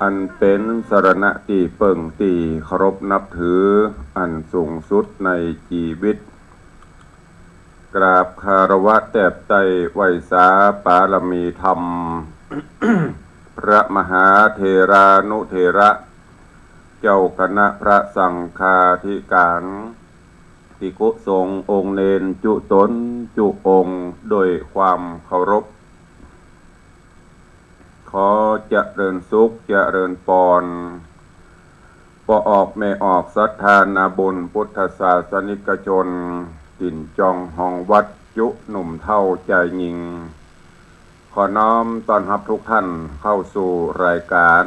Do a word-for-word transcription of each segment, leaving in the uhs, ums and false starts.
อันเป๋นสรณะตี้เปิ้งตี้เคารพนับถืออันสูงสุดในจีวิต กราบคารวะแตบไต้ไหว้สาปารมีธรรม พระมหาเถรานุเถระ เจ้าคณะพระสังฆาธิการ ภิกขุสงฆ์องค์เณรจุ๊ต๋นจุ๊องค์ โดยความเคารพ ขอเจริญสุขเจริญปอน ป้อออกแม่ออกศรัทธานาบุญพุทธศาสนิกชน ถิ่นจองหองวัดจุ๊หนุ่มเฒ่าจายญิง ขอน้อมต้อนฮับทุกท่านเข้าสู่รายการ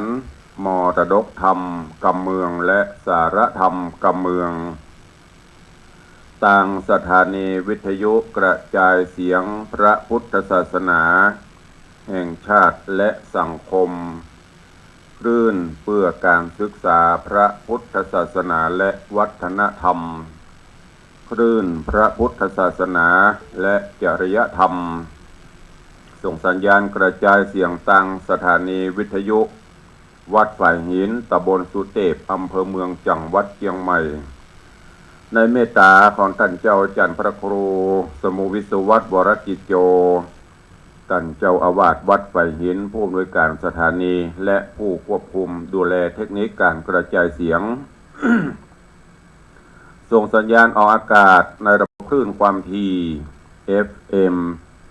มรดกธรรมกำเมืองและสาระธรรมกำเมือง ตางสถานีวิทยุกระจายเสียงพระพุทธศาสนาแห่งชาติและสังคม คลื่นเพื่อการศึกษาพระพุทธศาสนาและวัฒนธรรม คลื่นพระพุทธศาสนาและจริยธรรม ส่งสัญญาณกระจายเสียงตางสถานีวิทยุ วัดฝายหิน ตำบลสุเตพ อำเภอเมือง จังหวัดเจียงใหม่ ในเมตตาของต้านเจ้าอาจ๋ารย์พระครู สมุห์ วิศวัฒน์ วรกิจโจ ต้านเจ้าอาวาสวัดฝายหิน ผู้อำนวยการสถานี และผู้ควบคุมดูแลเทคนิคการกระจายเสียง ส่งสัญญาณออกอากาศในระบบคลื่นความถี่ เอฟเอ็ม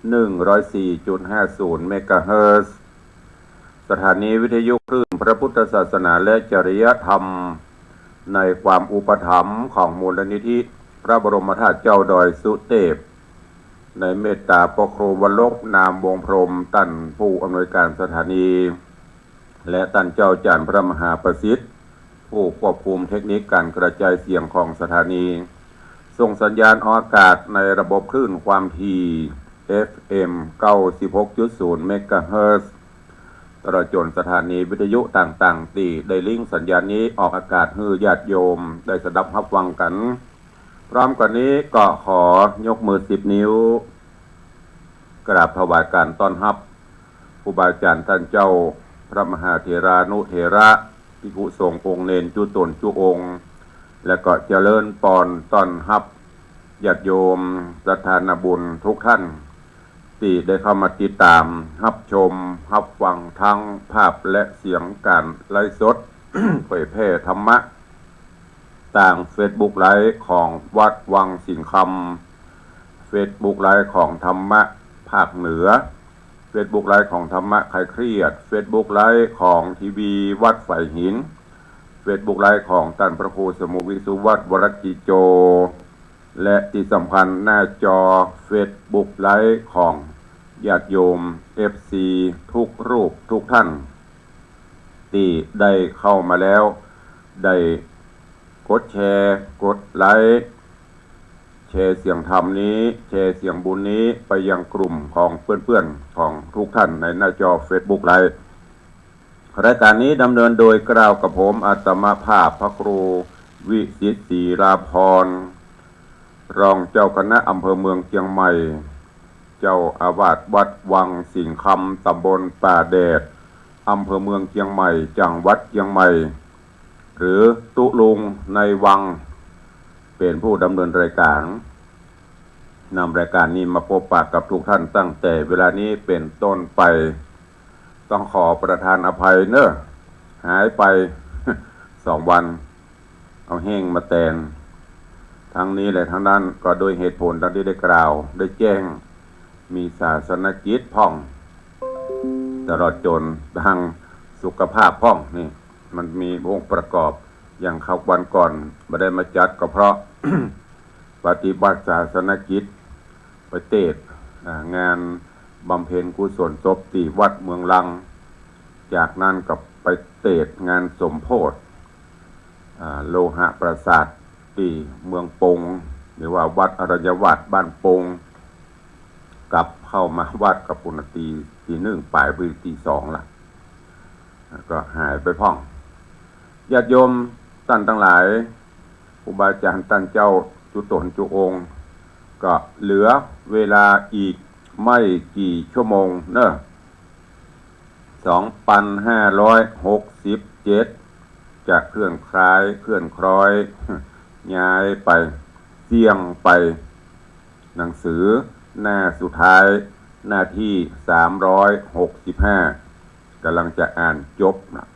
หนึ่งร้อยสี่จุดห้าศูนย์ เมกะเฮิรตซ์ สถานีวิทยุคลื่นพระพุทธศาสนาและจริยธรรม ในความอุปถัมภ์ของมูลนิธิพระบรมธาตุเจ้าดอยสุเตพ ในเมตตาป้อครูวรรบ นามวงศ์พรหม ต้านผู้อำนวยการสถานี และต้านเจ้าอาจ๋ารย์พระมหาประสิทธิ์ ผู้ควบคุมเทคนิคการกระจายเสียงของสถานี ส่งสัญญาณออกอากาศในระบบคลื่นความถี่ เอฟเอ็ม เก้าสิบหกจุดศูนย์ เมกะเฮิรตซ์ ตลอดจ๋นสถานีวิทยุต่างๆ ตี้ได้ลิงก์สัญญาณนี้ออกอากาศหื้อญาติโยมได้สดับฮับฟังกั๋น พร้อมกั๋นนี้ก็ขอยกมือสิบนิ้ว กราบถวายการต้อนฮับ ครูบาอาจ๋ารย์ต้านเจ้า พระมหาเถรานุเถระ ภิกขุสงฆ์องค์เณรจุ๊ต๋นจุ๊องค์ และก็เจริญปอนต้อนฮับญาติโยมศรัทธานาบุญทุกท่าน ตี้ได้เข้ามาติดต๋ามฮับชมฮับฟังทั้งภาพและเสียงการไลฟ์สด เผยแผ่ธรรมะ ตางเฟซบุ๊กไลฟ์ของวัดวังสิงห์คำ เฟซบุ๊กไลฟ์ของธรรมะภาคเหนือ เฟซบุ๊กไลฟ์ของธรรมะคลายเครียด เฟซบุ๊กไลฟ์ของทีวีวัดฝายหิน เฟซบุ๊กไลฟ์ของต้านพระครูสมุห์ วิศวัฒน์ วรกิจโจ และตี้สำคัญหน้าจอเฟซบุ๊กไลฟ์ของญาติโยม เอฟซี ทุกรูปทุกท่าน ตี้ได้เข้ามาแล้ว ได้กดแชร์ กดไลก์ แชร์เสียงธรรมนี้ แชร์เสียงบุญนี้ไปยังกลุ่มของเปื้อนๆ ของทุกท่านในหน้าจอเฟซบุ๊กไลฟ์ รายการนี้ดำเนินโดยกล่าวกับผมอาตมาภาพพระครูวิสิทธิ์ ศรีลาภรณ์ รองเจ้าคณะอำเภอเมืองเจียงใหม่ เจ้าอาวาสวัดวังสิงห์คำ ตำบลป่าแดด อำเภอเมืองเจียงใหม่ จังหวัดเจียงใหม่ หรือตุ๊ลุงในวัง เป๋นผู้ดำเนินรายการ นำรายการนี้มาปะปะกับทุกท่านตั้งแต่เวลานี้เป๋นต้นไป ต้องขอประทานอภัยเน่อ หายไป สองวัน เอาแห้งมาแตน ทั้งนี้และทั้งนั้นก็โดยเหตุผลดังตี้ได้กล่าว ได้แจ้ง มีศาสนกิจพ่อง ตลอดจ๋นตางสุขภาพพ่อง นี่ มันมีองค์ประกอบ อย่างคราววันก่อนบ่ได้มาจัดก็เพราะ ปฏิบัติศาสนกิจ ไปเตสน์ อ่า งานบำเพ็ญกุศลศพตี้วัดเมืองลัง จากนั้นก็ไปเตสน์งานสมโภช อ่า โลหะประสาทตี้เมืองปง หรือว่าวัดอรัญญวาสบ้านปง กลับเข้ามาวัดก็ปู้นตี ตีหนึ่งป๋าย ไปตีสองละ ก็หายไปพ่อง ญาติโยมต้านตังหลาย ครูบาอาจ๋ารย์ต้านเจ้าจุ๊ต๋นจุ๊องค์ ก็เหลือเวลาอีกไม่กี่ชั่วโมงเน่อ สองปันห้าร้อยหกสิบเจ็ด จะเคลื่อนคล้ายเคลื่อนคล้อย ย้ายไป เสี้ยงไป หนังสือหน้าสุดท้าย หน้าที่สามร้อยหกสิบห้า กำลังจะอ่านจบนะ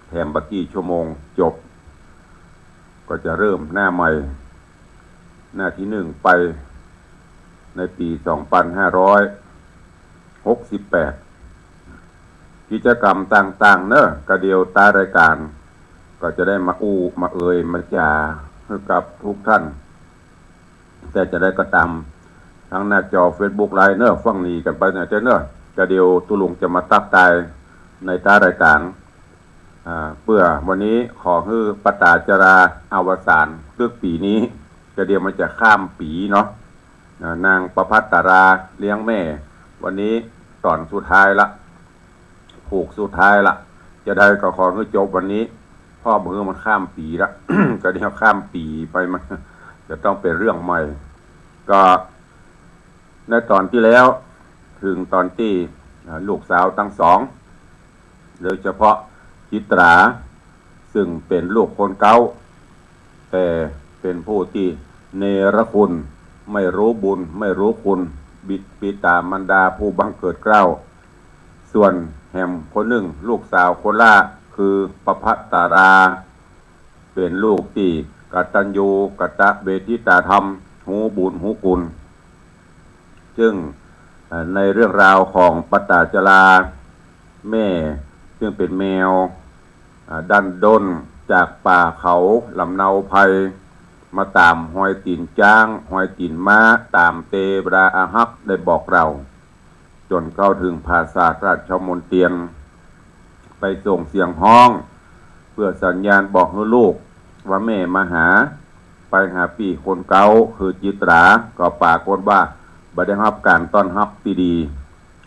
แถมบ่ากี้ชั่วโมงจบ ก็จะเริ่มหน้าใหม่ หน้าที่หนึ่งไป ในปี๋สองปันห้าร้อยหกสิบแปด กิจกรรมต่างๆ เนาะ ก็เดี๋ยวต๊ายรายก๋าน ก็จะได้มาอู้ มาเอ่ย มาจ๋า หื้อกับทุกท่าน แต่จะใดก็ต๋าม ตางหน้าจอเฟซบุ๊กไลฟ์เนาะ ฟังหนีกั๋นไปเนาะเจ้าเนาะ ก็เดี๋ยวตุ๊ลุงจะมาตั๊กตายในต๊ายรายก๋าน อ่า เปื้อวันนี้ขอหื้อปตาจาราอวสานตึกปี๋นี้ ก็เดี๋ยวมันจะข้ามปี๋เนาะ อ่า นางประภัสตราเลี้ยงแม่ วันนี้ต๋อนสุดท้ายละ ผูกสุดท้ายละ จะใดก็ขอหื้อจบวันนี้ เพราะบ่หื้อมันข้ามปี๋ละ ก็เดี๋ยวข้ามปี๋ไปมันจะต้องเป๋นเรื่องใหม่ ก็ในต๋อนตี้แล้ว เถิงต๋อนตี้ อ่า ลูกสาวตังสอง โดยเฉพาะจิตรา ซึ่งเป๋นลูกคนเก๊า แต่เป๋นผู้ตี้เนรคุณ ไม่ฮู้บุญ ไม่ฮู้คุณ บิด บิดามารดาผู้บังเกิดเกล้า ส่วนแหมคนนึ่ง ลูกสาวคนหล้า คือประภัสตรา เป๋นลูกตี้กตัญญูกตเวทิตาธรรม ฮู้บุญฮู้คุณ ซึ่ง เอ่อ ในเรื่องราวของปตาจาราแม่ ซึ่งเป๋นแมว อ่า ดั้นด้นจากป่าเขาลำเนาไพร มาต๋ามฮอยตี๋นจ๊าง ฮอยตี๋นม้า ต๋ามเตวดาอาฮักษ์ได้บอกเล่า จ๋นเข้าเถิงผาสาทราชมนเตียร ไปส่งเสียงฮ้อง เปื้อสัญญาณบอกหื้อลูกว่าแม่มาหา ไปหาปี้คนเก๊า คือจิตรา ก็ปรากฏว่าบ่ได้ฮับก๋านต้อนฮับตี้ดี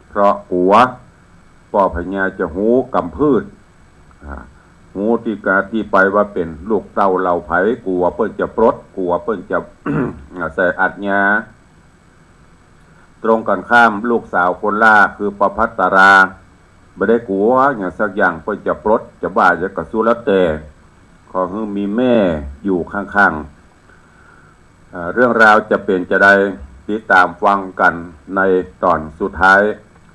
เพราะกั๋วป้อพญาจะฮู้กำพืช อ่า ฮู้ตี้กาตี้ไปว่าเป๋นลูกเต้าเหล่าใผ กั๋วเปิ้นจะปลด กั๋วเปิ้นจะ ใส่อัดยา ตรงกันข้าม ลูกสาวคนหล้า คือประภัสตรา บ่ได้กั๋วหยังสักอย่าง เปิ้นจะปลด จะว่าหยังก็สุดแล้วแต่ ขอหื้อมีแม่อยู่ข้างๆ เอ่อ เรื่องราวจะเป๋นจาใด ติดต๋ามฟังกั๋นในต๋อนสุดท้าย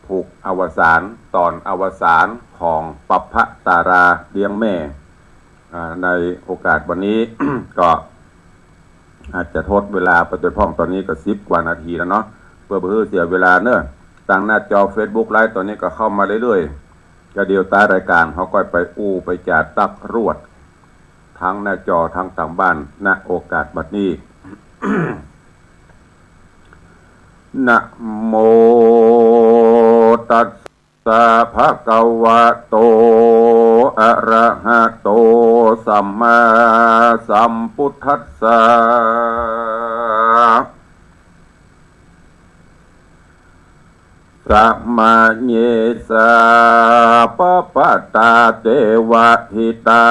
ผูกอวสาน ต๋อนอวสานของประภัสตราเลี้ยงแม่ อ่า ในโอกาสวันนี้ ก็อาจจะทดเวลาไปตวยพ่อง ต๋อนนี้ก็สิบกว่านาทีแล้วเนาะ เปื้อบ่หื้อเสียเวลาเนาะ ตางหน้าจอเฟซบุ๊กไลฟ์ต๋อนนี้ก็เข้ามาเรื่อยๆ ก็เดี๋ยวต๊ายรายก๋านเฮาก็ไปอู้ไปจ๋าตั๊กรวด ตางหน้าจอตางตางบ้าน ณ โอกาสบัดนี้ นะโมตัสสะ ภะคะวะโต อะระหะโต สัมมาสัมพุทธัสสะ สะมะเยสะ ปะปะตา เตวะ หิตา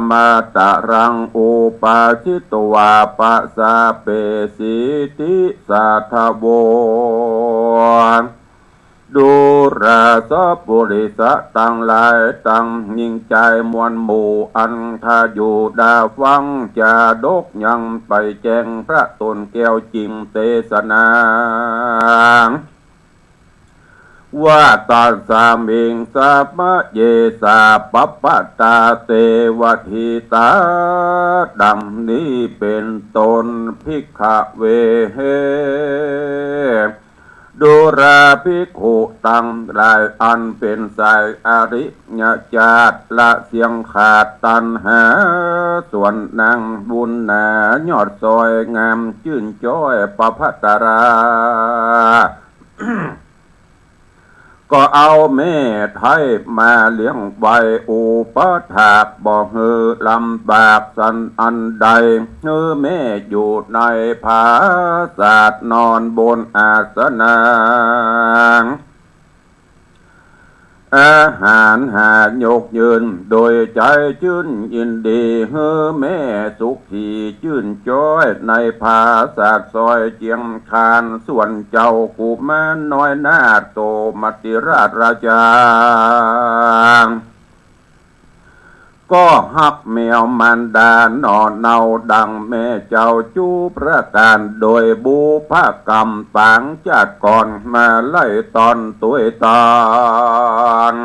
มาตะรัง อุปาทิตวา ปะสะเป สิทธิสาทะโว ดูราสะปุริสะตังหลายตัง ญิงจายมวลหมู่ อันทะอยู่ดาฟังจาดก ยังไปแจ้งพระต๋นแก้วจิ่งเตสนา วาตัสสะมิง สะมะเยสะ ปะปะตา เตวะ หิตา ดังนี้เป๋นต้น ภิกขะเว ดูราภิกขุตังหลาย อันเป๋นสายอริยะจาติ ละเสี้ยงขาดตัณหา ส่วนนางบุญหนายอดสวยงาม จื้นจ้อยประภัสตรา ก็เอาแม่ไท้มาเลี้ยงไว้ อุปถากบ่หื้อลำบากสันอันใด หื้อแม่อยู่ในผาสาท นอนบนอาสนะ อาหารหายกยืน โดยใจ๋จื้นยินดี หื้อแม่สุขีจื้นจ้อย ในผาสากซอยเจียงคาน ส่วนเจ้ากุมารน้อยนาถโตมติราชราชา ก็ฮักแมวมารดาหน่อเนาดังแม่เจ้าจุประก๋าน โดยบุพกรรมปางจาติก่อนมาไล่ตอนตวยตอน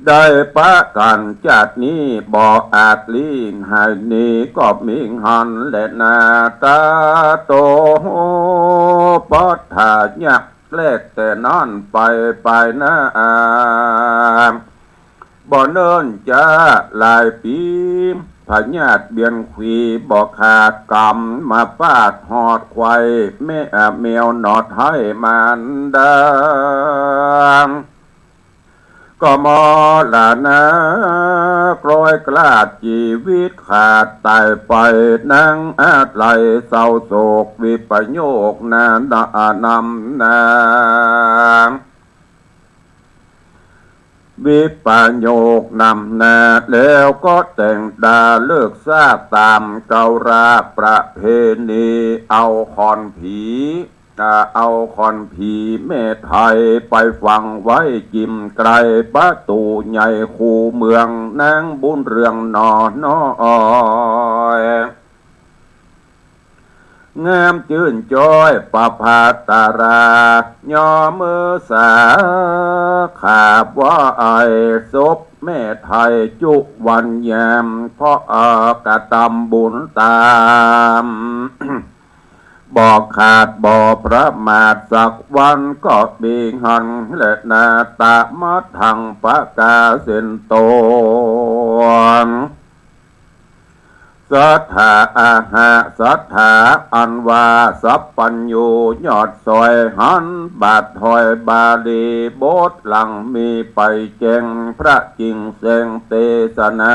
ได้ประก๋านจาตินี้บ่อาจลี้หายหนี ก็มีหั้นแลนา ตาโตปอดถายักแลกแต่นั้นไป ไปนา บ่เนิ่นจ๊าหลายปี๋ พยาธิเบียนขวีบ่ขาดก๋ำ มาปาดฮอดไขว่ แม่ แมวหนอดไห้มารดา ก็มรณะคล้อยคลาดจีวิตขาดต๋ายไป นังอาลัยเศร้าโศกวิปโยคนานำนา วิปโยคนำนา แล้วก็แต่งตาเลิกซากต๋ามเกาลาประเพณี เอาขอนผี อ่า เอาขอนผีแม่ไทยไปฝังไว้จิ่มไกลประตู๋ใหญ่คูเมือง นางบุญเรืองหนอน้อย งามจื้นจ้อยประภาตารา ย่อมือสาขาบไหว้ศพแม่ไทยจุวันยาม เพราะ เอ่อ กระตำบุญต๋าม บ่ขาดบ่ประมาทสักวัน ก็มีหั้นแลนา ตะมะทังปะกาเสนโต สัตถาอาหะ สัตถาอันว่าสัพพัญญูยอดสอย หันบาทถอยบาลีบทหลังมีไปแจ้ง พระจิ่งแสดงเตสนา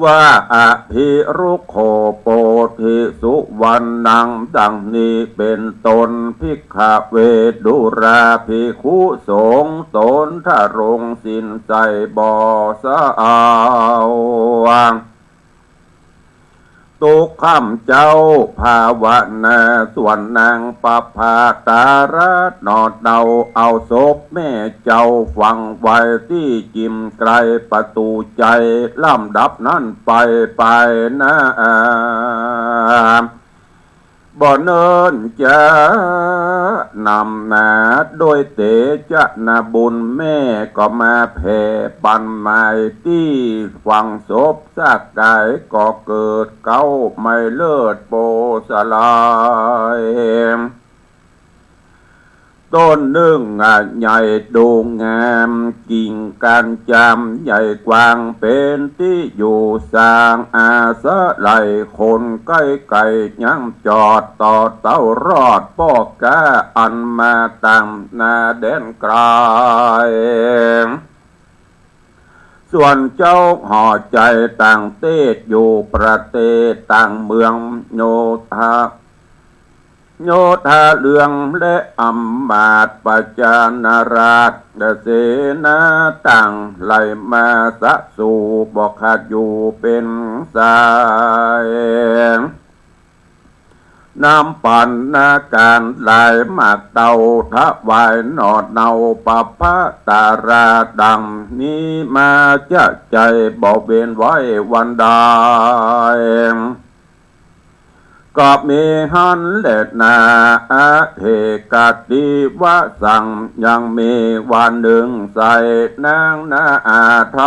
ว่า อภิรุกโข โพธิสุวรรณัง ดังนี้เป๋นต้น ภิกขเว ดูราภิกขุสงฆ์ ตนทรงศีลใส่บ่เศร้า ตุ๊กค่ำเจ๊าภาวนา ส่วนนางประภาตาราหนอเนา เอาศพแม่เจ้าฝังไว้ตี้จิ่มไกลประตู๋ใจ๋ ลำดับนั้นไป ไปนา บ่เนิ่นจ๊านำนา โดยเตจะนาบุญแม่ก็มาแผ่ปันไม้ตี้ฝังศพ สักกายก็เกิดเก๊าไม้เลิศโปสลาย ต้นนึ่งอะใหญ่โด่งงาม กิ่งก้านจามใหญ่กว้าง เป๋นตี้อยู่สร้างอาศัย คนใก้ไก๋ยังจอดต่อเต้ารอด ป้อก๊าอันมาตางนาแดนไก๋ ส่วนเจ้าหอใจ๋ต่างเตศอยู่ประเตศต่างเมือง โยธา โยธาเรืองและอำมาตย์ประจานาราชเสนาต่างไหลมาสะสู่บ่ขาดอยู่เป๋นสาย นำปัณณาก๋านหลายหมากเต้าถวายหนอเนาประภาตาราดังนี้มาจะใจ๋บ่เว้นไว้วันใด ก็มีหั้นแลนา อเถกะติวสัง ยังมีวันนึ่งไส้นางนาอาไท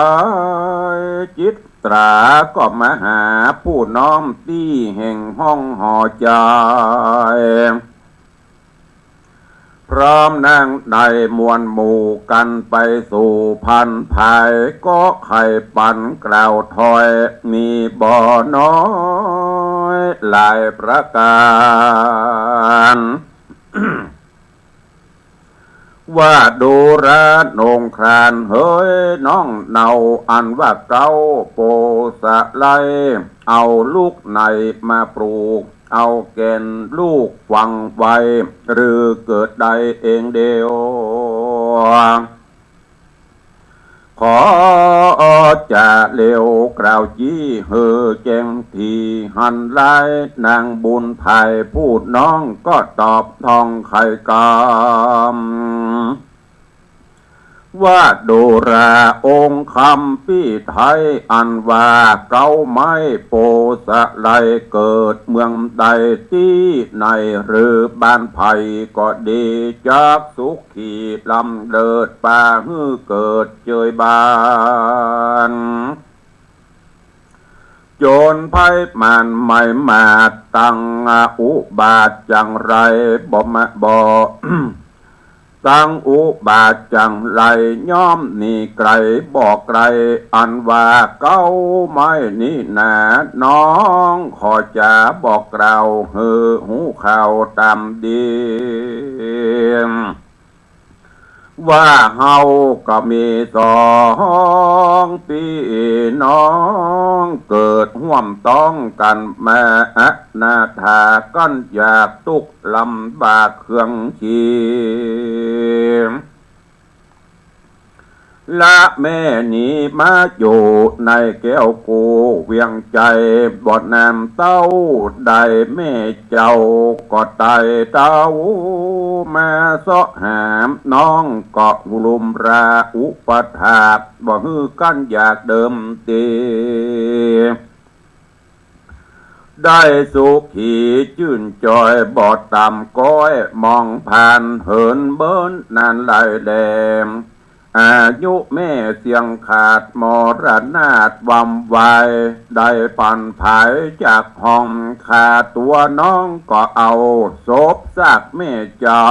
ย จิตราก็มาหาผู้น้อมตี้แห่งห้องหอใจ๋ พร้อมนางได้มวลหมู่กั๋นไปสู่พันภาย ก็ใค่ปันกล่าวถ้อยมีบ่น้อยหลายประก๋าน ว่าดูราโหน่งครานเหยน้องเนา อันว่าเก๊าโปสะไล เอาลุกไหนมาปลูก เอาแก่นลูกฟังไว้ หรือเกิดได้เองเดียว ขอจะเร็วกล่าวจี้หื้อแจ้งทีหันหลาย นางบุญภายผู้น้องก็ตอบทองไขกำ ว่าดูราองค์คำปี้ไทย อันว่าเก๊าไม้โปสะไลเกิดเมืองใดตี้ไหน หรือบ้านไผก็ดี จักสุขีล้ำเลิศ ปาหื้อเกิดเจยบาน จนภัยมารไม่มาตั้งอุบาทจังไร บ่มา บ่ ตั้งอุบาทจังไร ย่อมหนีไกลบ่ไกล อันว่าเก๊าไม้นี้นา น้องขอจะบอกกล่าวหื้อฮู้ข่าวต๋ามดี ว่าเฮาก็มีสองปี้น้อง เกิดฮ่วมต๊องกั๋นมา อนาถากั๋นอยาก ตุ๊กข์ลำบากเคืองชี ละแม่หนีมาอยู่ในแก้วกูเวียงใจ๋ บ่นานเต้าใด แม่เจ้าก็ต๋ายเต้า มาเซาะหาน้องก็ลุมราอุปถาก บ่หื้อกั๋นอยากเดิมตี้ ได้สุขีจื้นจอยบ่ต่ำก้อย มองผ่านเหินเบิ้นนานหลายแล อายุแม่เสี้ยงขาดมรณาดวำวาย ได้ผันผายจากห้อง ฆ่าตั๋วน้องก็เอาศพซากแม่เจ้า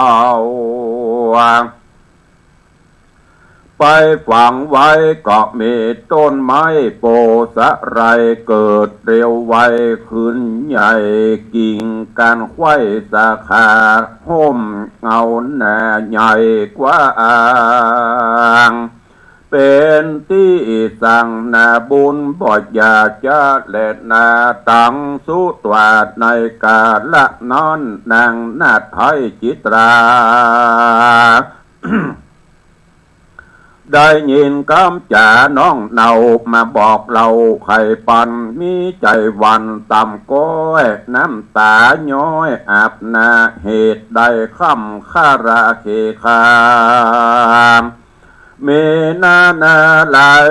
ไปฝังไว้ก็มีต้นไม้โปสะไลเกิดเร็วไวขึ้นใหญ่ กิ่งก้านไขว้สาขาฮ่มเงาหน้าใหญ่กว้าง เป๋นตี้สังนาบุญบ่อย่าจะแลนา ตังสุตวาในกาละนั้น นางนาฏไทยจิตรา ได้ยินกำจ๋าน้องเนามาบอกเล่าไขปัน มีใจ๋หวั่นต่ำก้อย น้ำต๋าย้อยอาบหน้า เหตุใดค่ำคาราเคคา มีหน้าหน้าหลาย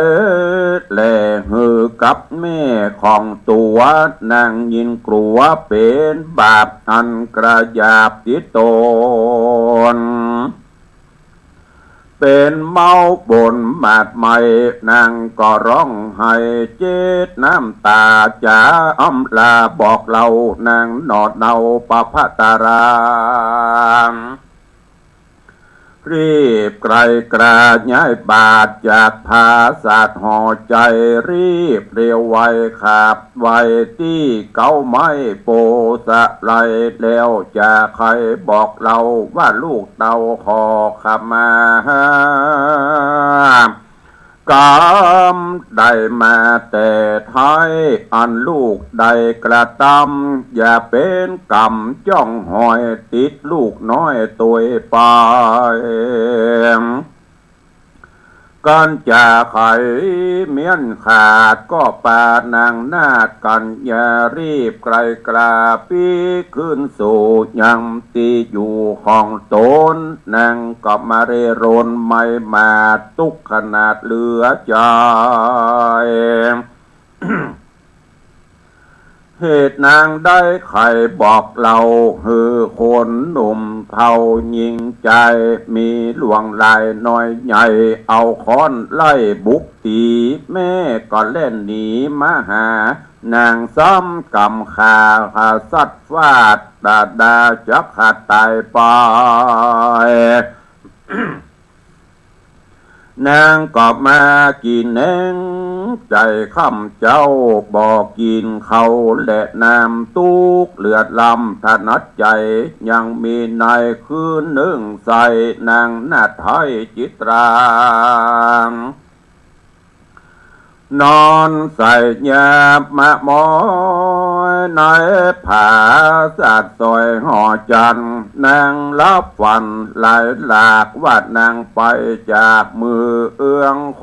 แล หื้อกับแม่ของตั๋ว นางยิ่งกลัวเป๋นบาปอันกระหยาบติดต๋น เป๋นเมาบ่นหมาดไหม้ นางก็ร้องไห้เจ็ดน้ำต๋า จ๋าอำลาบอกเล่านางหนอเนาปะพะตะราม รีบไกลกราย้ายบาทจากผาสาทห่อใจ๋ รีบเร็วไวขับไวตี้เก๊าไม้โปสะไล แล้วจะใค่บอกเล่าว่าลูกเต้าขอขมา กรรมได้มาแต่ไท้ อันลูกได้กระตำ อย่าเป๋นกรรมจ้องหอย ติดลูกน้อยตวยไป กั๋นจะไขเมี้ยนขาด ก็ปานางนาฏกัญญา รีบไกลกราปี๋คืนสู่ยังตี้อยู่ของต๋น นางก็มาเร่ร่อนไม่มาด ตุ๊กข์ขนาดเหลือใจ๋ เหตุนางได้ไขบอกเล่า หื้อคนหนุ่มเฒ่าหญิงใจ๋ มีหลวงหลายน้อยใหญ่ เอาค้อนไล่บุกตี๋ แม่ก็แล่นหนีมาหา นางซ้ำกำฆ่าสัตว์ฟาด ดาดาจักขาดต๋ายไป นางก็มากิ๋นแหนง ใจ๋ค่ำเจ๊าบ่กิ๋นข้าวและน้ำ ตุ๊กข์เลือดล้ำถนัดใจ๋ ยังมีในคืนนึ่งใส่ นางนาฏไทยจิตรา นอนใส่ยาบมะมอยในผาสัตว์สอยหอจันทร์ นางหลับฝันหลายหลาก ว่านางไปจากเมืองค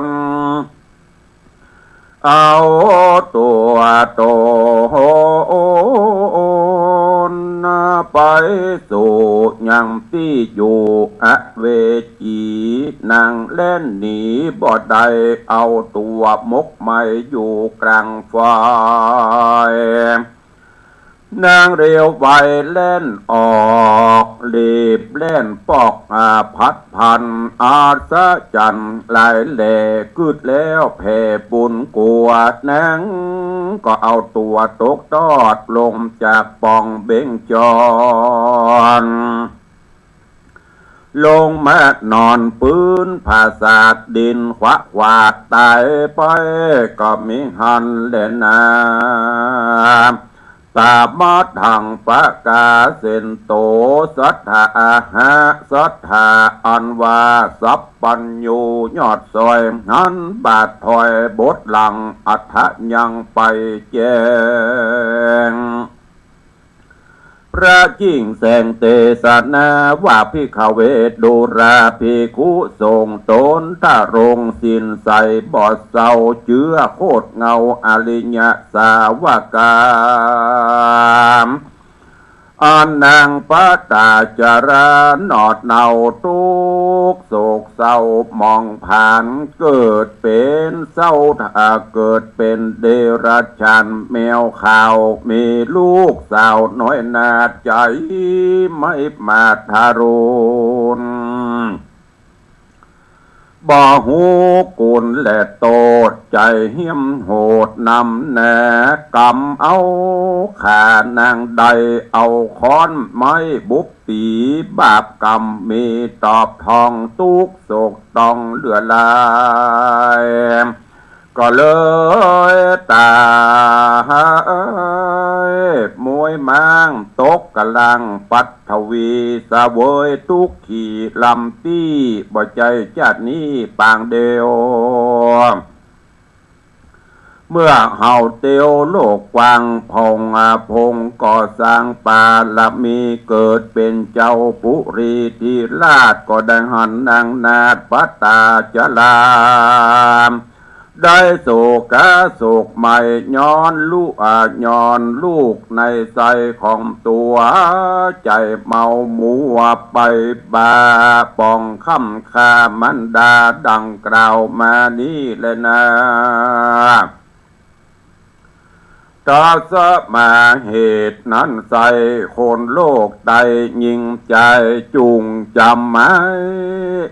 น เอาตั๋วต๋นไปสู่ยังตี้อยู่อเวจี นางแล่นหนีบ่ได้ เอาตั๋วหมกไหมอยู่กลางไฟ นางเร็วไวแล่นออก รีบแล่นปอก อ่า พัดพลัน อัศจรรย์หลายแหล่ กึ๊ดแล้วแผ่ปูนกั๋ว นางก็เอาตั๋วตกตอด ลงจากป๋องเบญจร ลงมานอนปื๊นผาสาทดินขวะขวาด ต๋ายไปก็มีหั้นแลนา ตามาทังปะกาเสนโต สัตถาอาหะ สัตถาอันว่าสัพพัญญู ยอดสอย หันบาทถอยบทหลัง อัฏฐะยังไปแจ้ง พระจิ่งแสงเตสนาว่า ภิกขเว ดูราภิกขุสงฆ์ ต๋นทรงศีลใสบ่เศร้า เจื้อโคตรเงาอริยสาวกา อันนางปตาจารา หนอดเหนาตุ๊กข์โศกเศร้าหมองผลาญ เกิดเป๋นเศร้า ถ้าเกิดเป๋นเดรัจฉานแมวขาว มีลูกสาวน้อยนาใจ๋ ไม่มาทารุณ บ่ฮู้คุณและโต้ษ ใจ๋เหี้ยมโหดนำแน่ กำเอาขานางได้ เอาค้อนไม้บุบตี๋ บาปกรรมมีตอบทอง ตุ๊กข์โศกต้องเหลือหลาย ก็เลยต๋าย ม้วยหมางตกกำลังปัทวี เสวยตุ๊กขีลำตี้ บ่ใจ้จาตินี้ปางเดียว เมื่อเฮาเตียวโลกกว้าง ผ่องอาภงก่อสร้างปารมี เกิดเป๋นเจ้าปุรีธิราช ก็ได้หันนางนาถปตาจารา ได้โศกะโศกไหม้ ย้อนลูก อ่า ย้อนลูกในไส้ของตั๋ว ใจ๋เมามัวไปบ้า ป่องค่ำฆ่ามารดา ดังกล่าวมานี้แลนา ตัสมาเหตุนั้นไส้ คนโลกได้ยิ่งใจ๋ จุ่งจ๋ำหมาย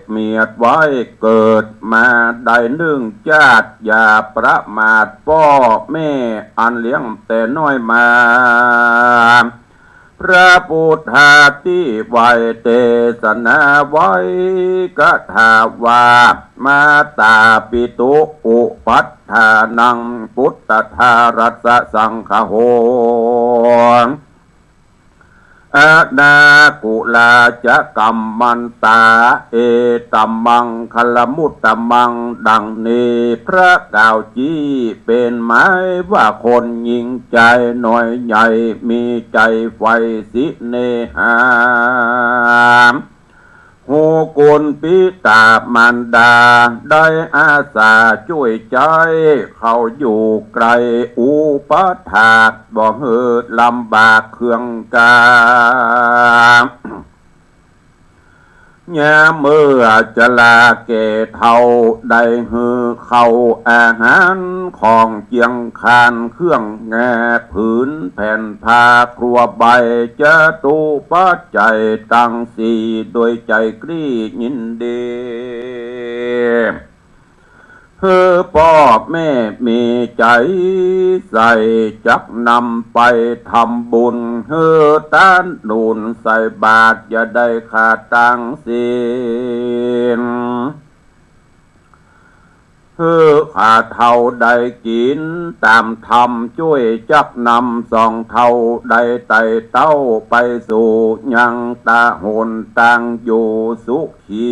เมียดไว้ เกิดมาได้นึ่งจาติ อย่าประมาทป้อแม่ อันเลี้ยงแต่น้อยมา พระปุทธาตี้ไหว้เตสนาไว้ กถาว่า มาตาปิตุ อุปัฏฐานัง ปุตตะทารัสสะสังคโห อนากุลาจะกัมมันตา เอตะมังคะละมุตตะมัง ดังนี้พระกล่าวจี้ เป๋นหมายว่าคนยิ่งใจ๋น้อยใหญ่ มีใจ๋ใฝ่สิเนหา ฮู้คุณปิตามารดา ได้อาสาจ้วยใจ๊ เขาอยู่ไก๋อุปถาก บ่หื้อลำบากเครื่องกา ยามเมื่อจราแก่เฒ่า ได้หื้อข้าวอาหาร ของเจียงคานเครื่องแง่ผืนแผ่นผ้าครัวใบ จตุปัจจัยตังสี่ โดยใจ๋กลี้ยินดี หื้อป้อแม่มีใจ๋ใส่ จักนำไปทำบุญ หื้อตานหนุนใส่บาตร อย่าได้ขาดตังสิ้น หื้อข้าเฒ่าได้กิ๋นต๋ามธรรม จ้วยจักนำสองเฒ่า ได้ไต่เต้าไปสู่ยังตะหนตางอยู่สุขี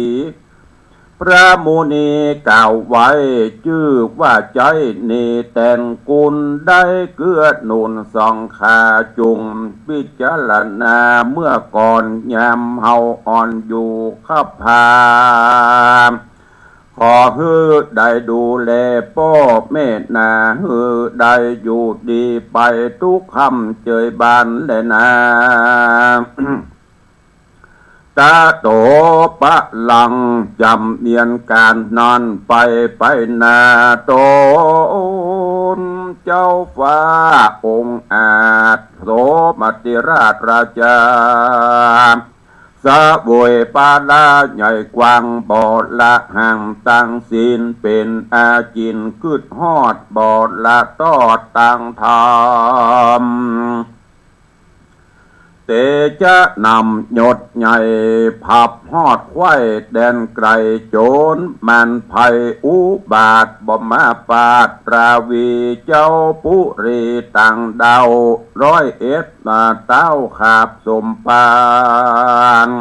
พระมุนีกล่าวไว้ จื้อว่าใจ๊เนติคุณ ได้เกื้อหนุนสองข้า จุ่งพิจารณา เมื่อก่อนยามเฮาอ่อนอยู่ครับพา ขอหื้อได้ดูแลป้อแม่นา หื้อได้อยู่ดีไปทุกค่ำเจยบานแลนา ตะโตปะลัง จำเนียนก๋านนั้นไป ไปนา ตนเจ้าฟ้าองอาจ โสมติราชราชา เสวยปาลาใหญ่กว้าง บ่ละห่างตังสิ้น เป๋นอาจิณกึ๊ดฮอด บ่ละตอดตังธรรม เตจะนำยศใหญ่ ผับฮอดไขว้แดนไก๋ โจ๋รมารภัยอุบาท บ่มาปาดราวี เจ้าปุรีต่างด้าว ร้อยเอ็ดมาเต้าขาบสมปาน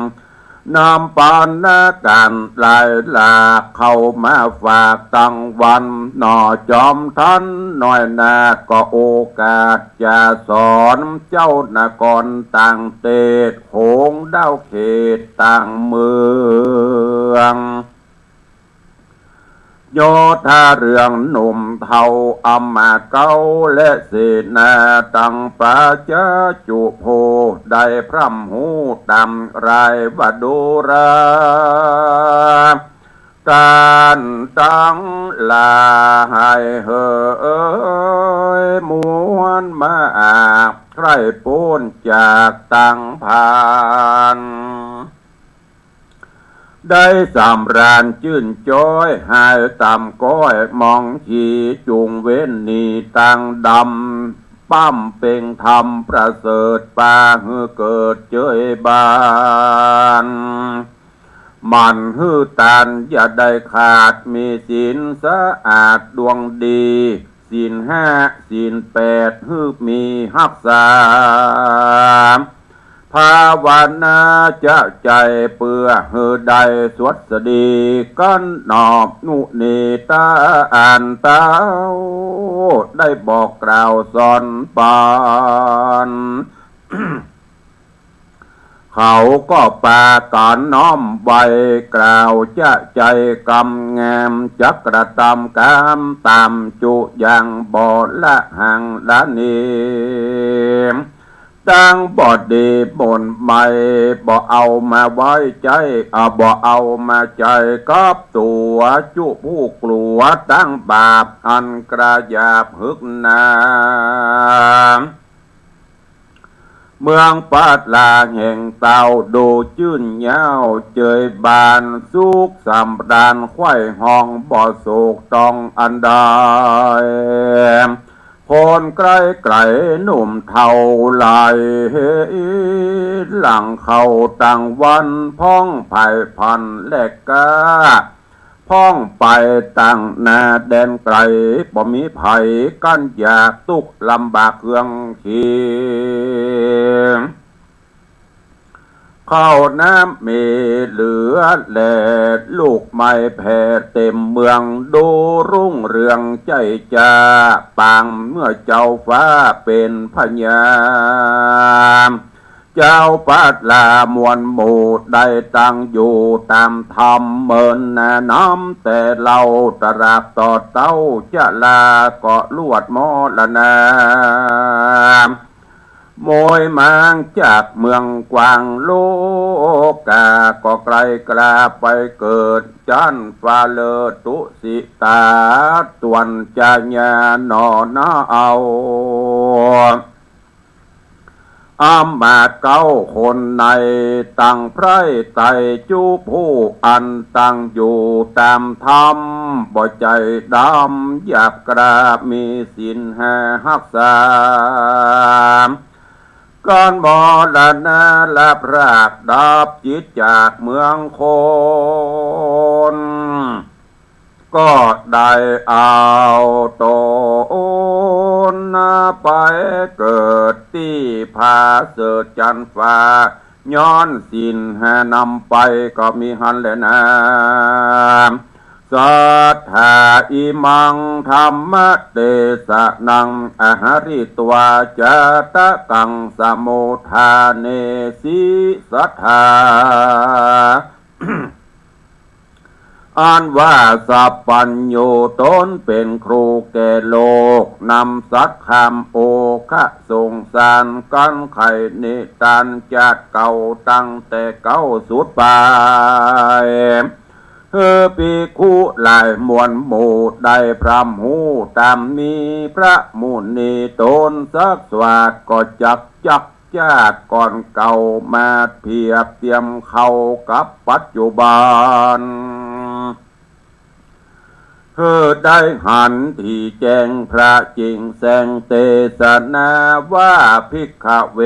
นำปานนาก๋านหลายหลาก เข้ามาฝากตังวัน หน่อจอมทัณฑ์น้อยนา ก็โอกาสจะสอน เจ้านครต่างเตศ โขงด้าวเขตต่างเมือง โยธาเรืองหนุ่มเฒ่าอำมาตย์เก๊า และเสนาตังปาจะจุโภ ได้พร่ำฮู้ต๋ามรายว่าดูรา ต้านตังหลายเหย มวลมาก ใคร่ป๊นจากตังพาน ได้สำราญจื้นจ๊อย หายต๋ามก้อยมองขี จุ่งเว้นหนีตางดำ ป้ำเป็งธรรมประเสริฐ ปาหื้อเกิดเจยบาน หมั่นหื้อตานอย่าได้ขาด มีศีลสะอาดดวงดี ศีลห้าศีลแปดหื้อมีฮักษา ภาวนาจะใจ๋เปื้อหื้อได้สวัสดี กันนอบนุเนตาอันเต้า ได้บอกกล่าวสอนปาน เขาก็ปากั๋นน้อมไหว้ กล่าวจะใจ๋กำงาม จักกระตำกามต๋ามจุอย่าง บ่ละห่างละเน ตังบ่ดีหม่นไหม้ บ่เอามาไว้ใจ๊ อ่า บ่เอามาใจ๊กับตั๋ว จุผู้กลัวตังบาป อันกระหยาบหึกหนา เมืองปาลาแห่งเต้า ดูจื้นเย้าเจยบาน สุขสำราญไขว่ฮอง บ่โศกต้องอันใด คนใก้ไก๋หนุ่มเฒ่าหลาย หลังเข้าตังวัน พ่องไพร่พลันแลกกล้า พ่องไปตังหน้าแดนไก๋ บ่มีไผกั้นอยาก ตุ๊กข์ลำบากเคืองเคียง ข้าวน้ำมีเหลือแล ลูกไม้แผ่เต็มเมือง ดูรุ่งเรืองใจ้จ้า ปางเมื่อเจ้าฟ้าเป๋นพยาน เจ้าปาลามวลหมู่ได้ตั้งอยู่ต๋ามธรรม เมินหน้าน้ำแต่เล่า ตราบต่อเต้าจะลาก็ลวดมรณา โมยมางจากเมืองกว้างโลกา ก็ไกลกล้าไปเกิดจั้นฟ้าเลิศตุสิตา ตวนจะญาหนอนาเอา อำมาตย์เก๊าคนใน ตังไพร่ไตรจุผู้อันตั้งอยู่ต๋ามธรรม บ่ใจ้ดำหยาบกล้า มีศีลห้าฮักษา ก่อนมรณาลาพรากดับจิตจากเมืองคน ก็ได้เอาตนไปเกิดตี้ผาเสริฐจั้นฟ้า ย้อนศีลห้านำไปก็มีหั้นแลนา Satthā imaṃ dhammadesanāṃ aharitvā jātakaṃ samudānesi satthā. อันว่าสัพพัญญูต๋นเป๋นครูแก่โลก นำสัตย์คำโอฆะส่งสาร กั๋นไขนิตานจาติเก่า ตั้งแต่เก๊าสุดไป หื้อภิกขุหลายมวลหมู่ได้พร่ำฮู้ต๋ามนี้ พระมุนีต๋นซักสวาทก็จักจัก จาติก่อนเก่ามาเทียบเตียมเข้ากับปัจจุบัน หื้อได้หันถี่แจ้งพระจิ่งแสงเตสนาว่า ภิกขเว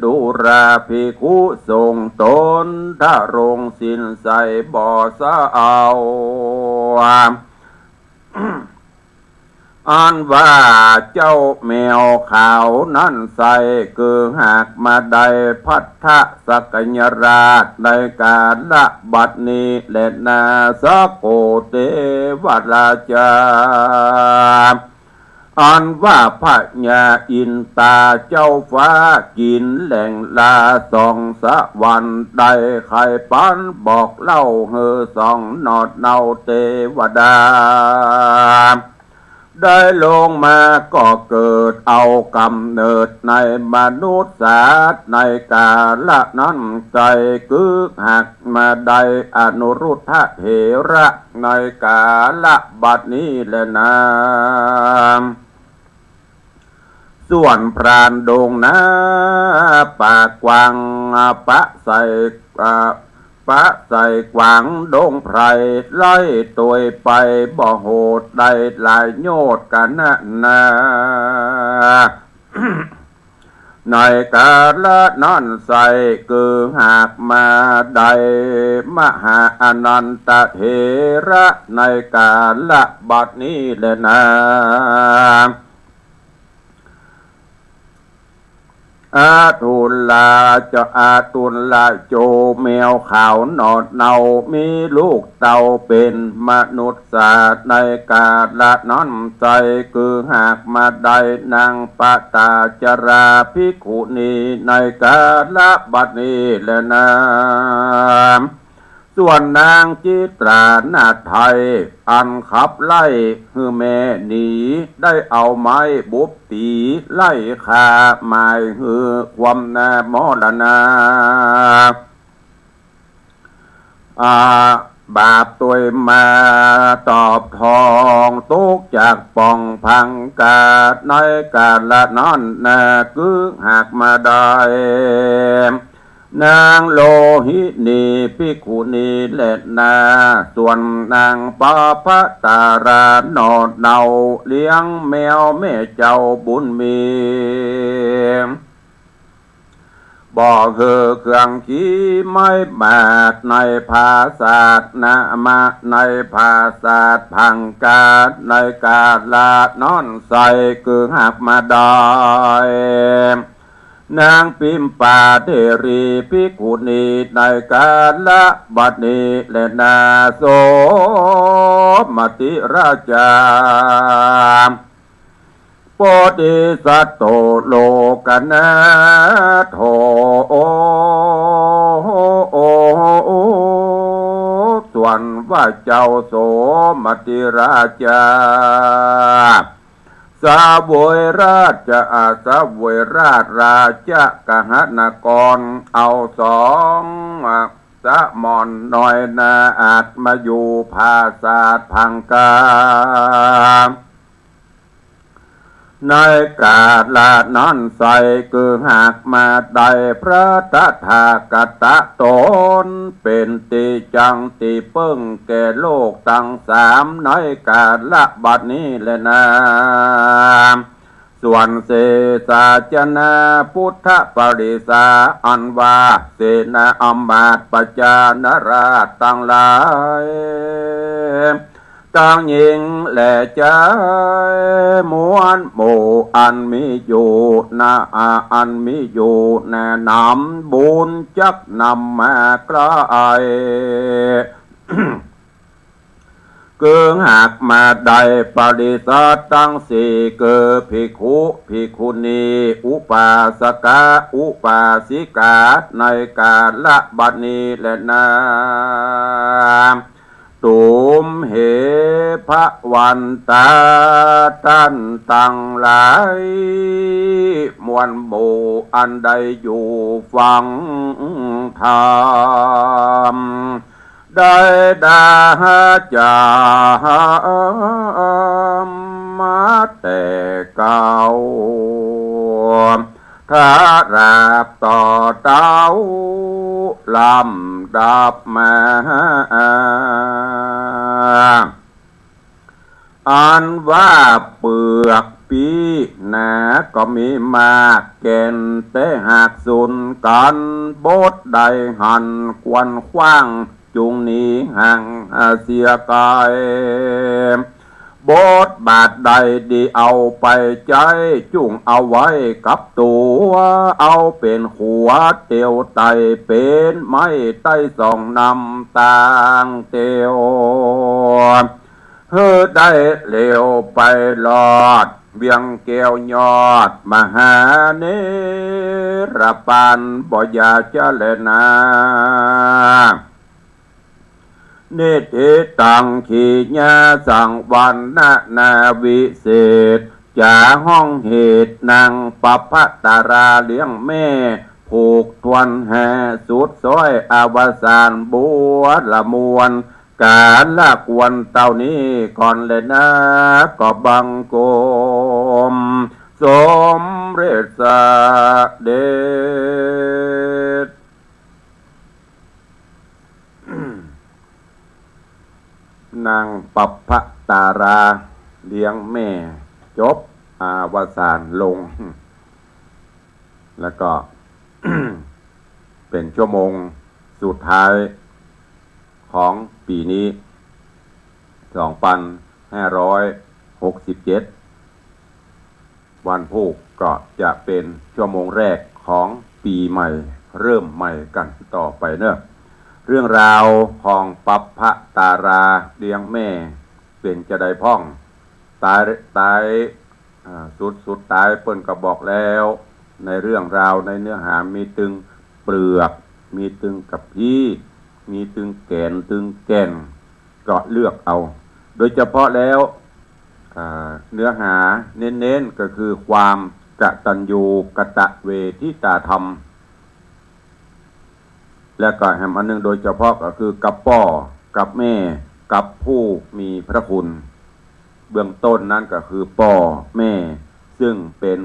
ดูราภิกขุสงฆ์ต๋นทรงศีลใสบ่เซา อันว่าเจ้าแมวขาวนั้นไส้ คือหากมาได้ภัททสักยราช ในกาละบัดนี้แลนา สโกเตวราชา อันว่าพญาอินตาเจ้าฟ้ากิ๋นแหล่งลาสองสวรรค์ ได้ใค่ปันบอกเล่าหื้อสองหนอดเนาเตวดา ได้ลงมาก็เกิดเอาก๋ำเนิดในมนุษย์สาติ ในกาละนั้นไส้ คือหากมาได้อนุรุทธะเถระ ในกาละบัดนี้แลนา ส่วนพรานดงนาป่ากว้าง ปะใส่ ปะใส่กวางดงไพร ไล่ตวยไปบ่โหด ได้หลายโยชน์กั๋นนานา ในกาละนั้นไส้ คือหากมาได้มหาอนันตเถระ ในกาละบัดนี้แลนา อทุลลาจะ อทุลลาโจ แมวขาวหนอดเนา มีลูกเต้าเป๋นมนุษย์สาติ ในกาละนั้นไส้ คือหากมาได้นางปตาจาราภิกขุณี ในกาละบัดนี้แลนา ส่วนนางจิตรานาถไทย อันขับไล่หื้อแม่หนี ได้เอาไม้บุบตี๋ไล่ฆ่า หมายหื้อความนามรณา อา บาปตวยมาตอบทอง ตกจากป่องพังกา ในกาละนั้นนา คือหากมาได้ นางโลหินีภิกขุณีแลนา ส่วนนางปะปะตาราหนอดเนา เลี้ยงแมวแม่เจ้าบุญมี บ่หื้อเครื่องขี้ไม้บาดในผาสาท นะมะ ในผาสาทพังกา ในกาละนั้นไส้ คือหากมาได้ นางปิมปาเถรีภิกขุณี ในกาละบัดนี้แลนา โสมติราชา โพธิสัตโตโลกนาโถ ส่วนว่าเจ้าโสมติราชา เสวยราช อา เสวยราช ราชกหนกร เอาสอง สมณน้อยนาอาจมาอยู่ผาสาทพังกา ในกาละนั้นไส้ คือหากมาได้พระตถาคตะต๋น เป๋นตี้จั้งตี้เปิ้งแก่โลกตังสาม ในกาละบัดนี้แลนา ส่วนเสสาจนาปุทธปริสา อันว่าเสนาอำมาตย์ประจานาราษฎร์ตังหลาย ตังหญิงและจาย มวลหมู่อันมีอยู่นา อันมีอยู่แน่นำ บุญจักนำมาใกล้ เ เกิงหากมาได้ปริษัทตังสี่ คือภิกขุ ภิกขุณี อุปาสกะ อุปาสิกา ในกาละบัดนี้แลนา ตุมเห ภวันตา ต้านตังหลาย มวลหมู่อันได้อยู่ฟังธรรม ได้ดาจามาแต่เก่า ถ้าราบต่อเต้า ลำดับมา อันว่าเปลือกปี้หนาก็มีมากแก่น แต่หากสุนกั๋นบทใดหัน ควรขว้างจุ่งหนีห่างเสียไก๋ บทบาทใดดีเอาไปใจ๊ จุ่งเอาไว้กับตั๋ว เอาเป๋นขัวเตียวไต่ เป๋นไม้ไต้สองนำตางเตียว หื้อได้เหลียวไปรอด เวียงแก้วยอดมหานิรปาน บ่อย่าจะแลนา นิทธิตังขีญาสังวรรณนาวิเศษ จ๋าฮ้องเหตุนางปัพพะตาราเลี้ยงแม่ ผูกถ้วนแหสุดซ้อยอวสานบัวละมวล ก๋านละควรเต้านี้ก่อนแลนา ก็บังคมสมเร็จเสด็จ นางปัพพะตาราเลี้ยงแม่ จบอวสานลง แล้วก็ เป๋นชั่วโมงสุดท้ายของปี๋นี้ สองปันห้าร้อยหกสิบเจ็ด วันพูกก็จะเป๋นชั่วโมงแรกของปี๋ใหม่ เริ่มใหม่กั๋นต่อไปเนาะ เรื่องราวของปัพพะตาราเลี้ยงแม่ เป๋นจาใดพ่อง ต๋าย ต๋าย อ่า สุด สุดต๋ายเปิ้นก็บอกแล้ว ในเรื่องราวในเนื้อหามีตึงเปลือก มีตึงกะพี้ มีตึงแก๋น ตึงแก่น ก็เลือกเอา โดยเฉพาะแล้ว อ่า เนื้อหาเน้นๆ ก็คือความกตัญญูกตเวทิตาธรรม และก็แหมอันหนึ่งโดยเฉพาะก็คือกับป้อ กับแม่ กับผู้มีพระคุณ เบื้องต้นนั้นก็คือป้อแม่ ซึ่งเป๋น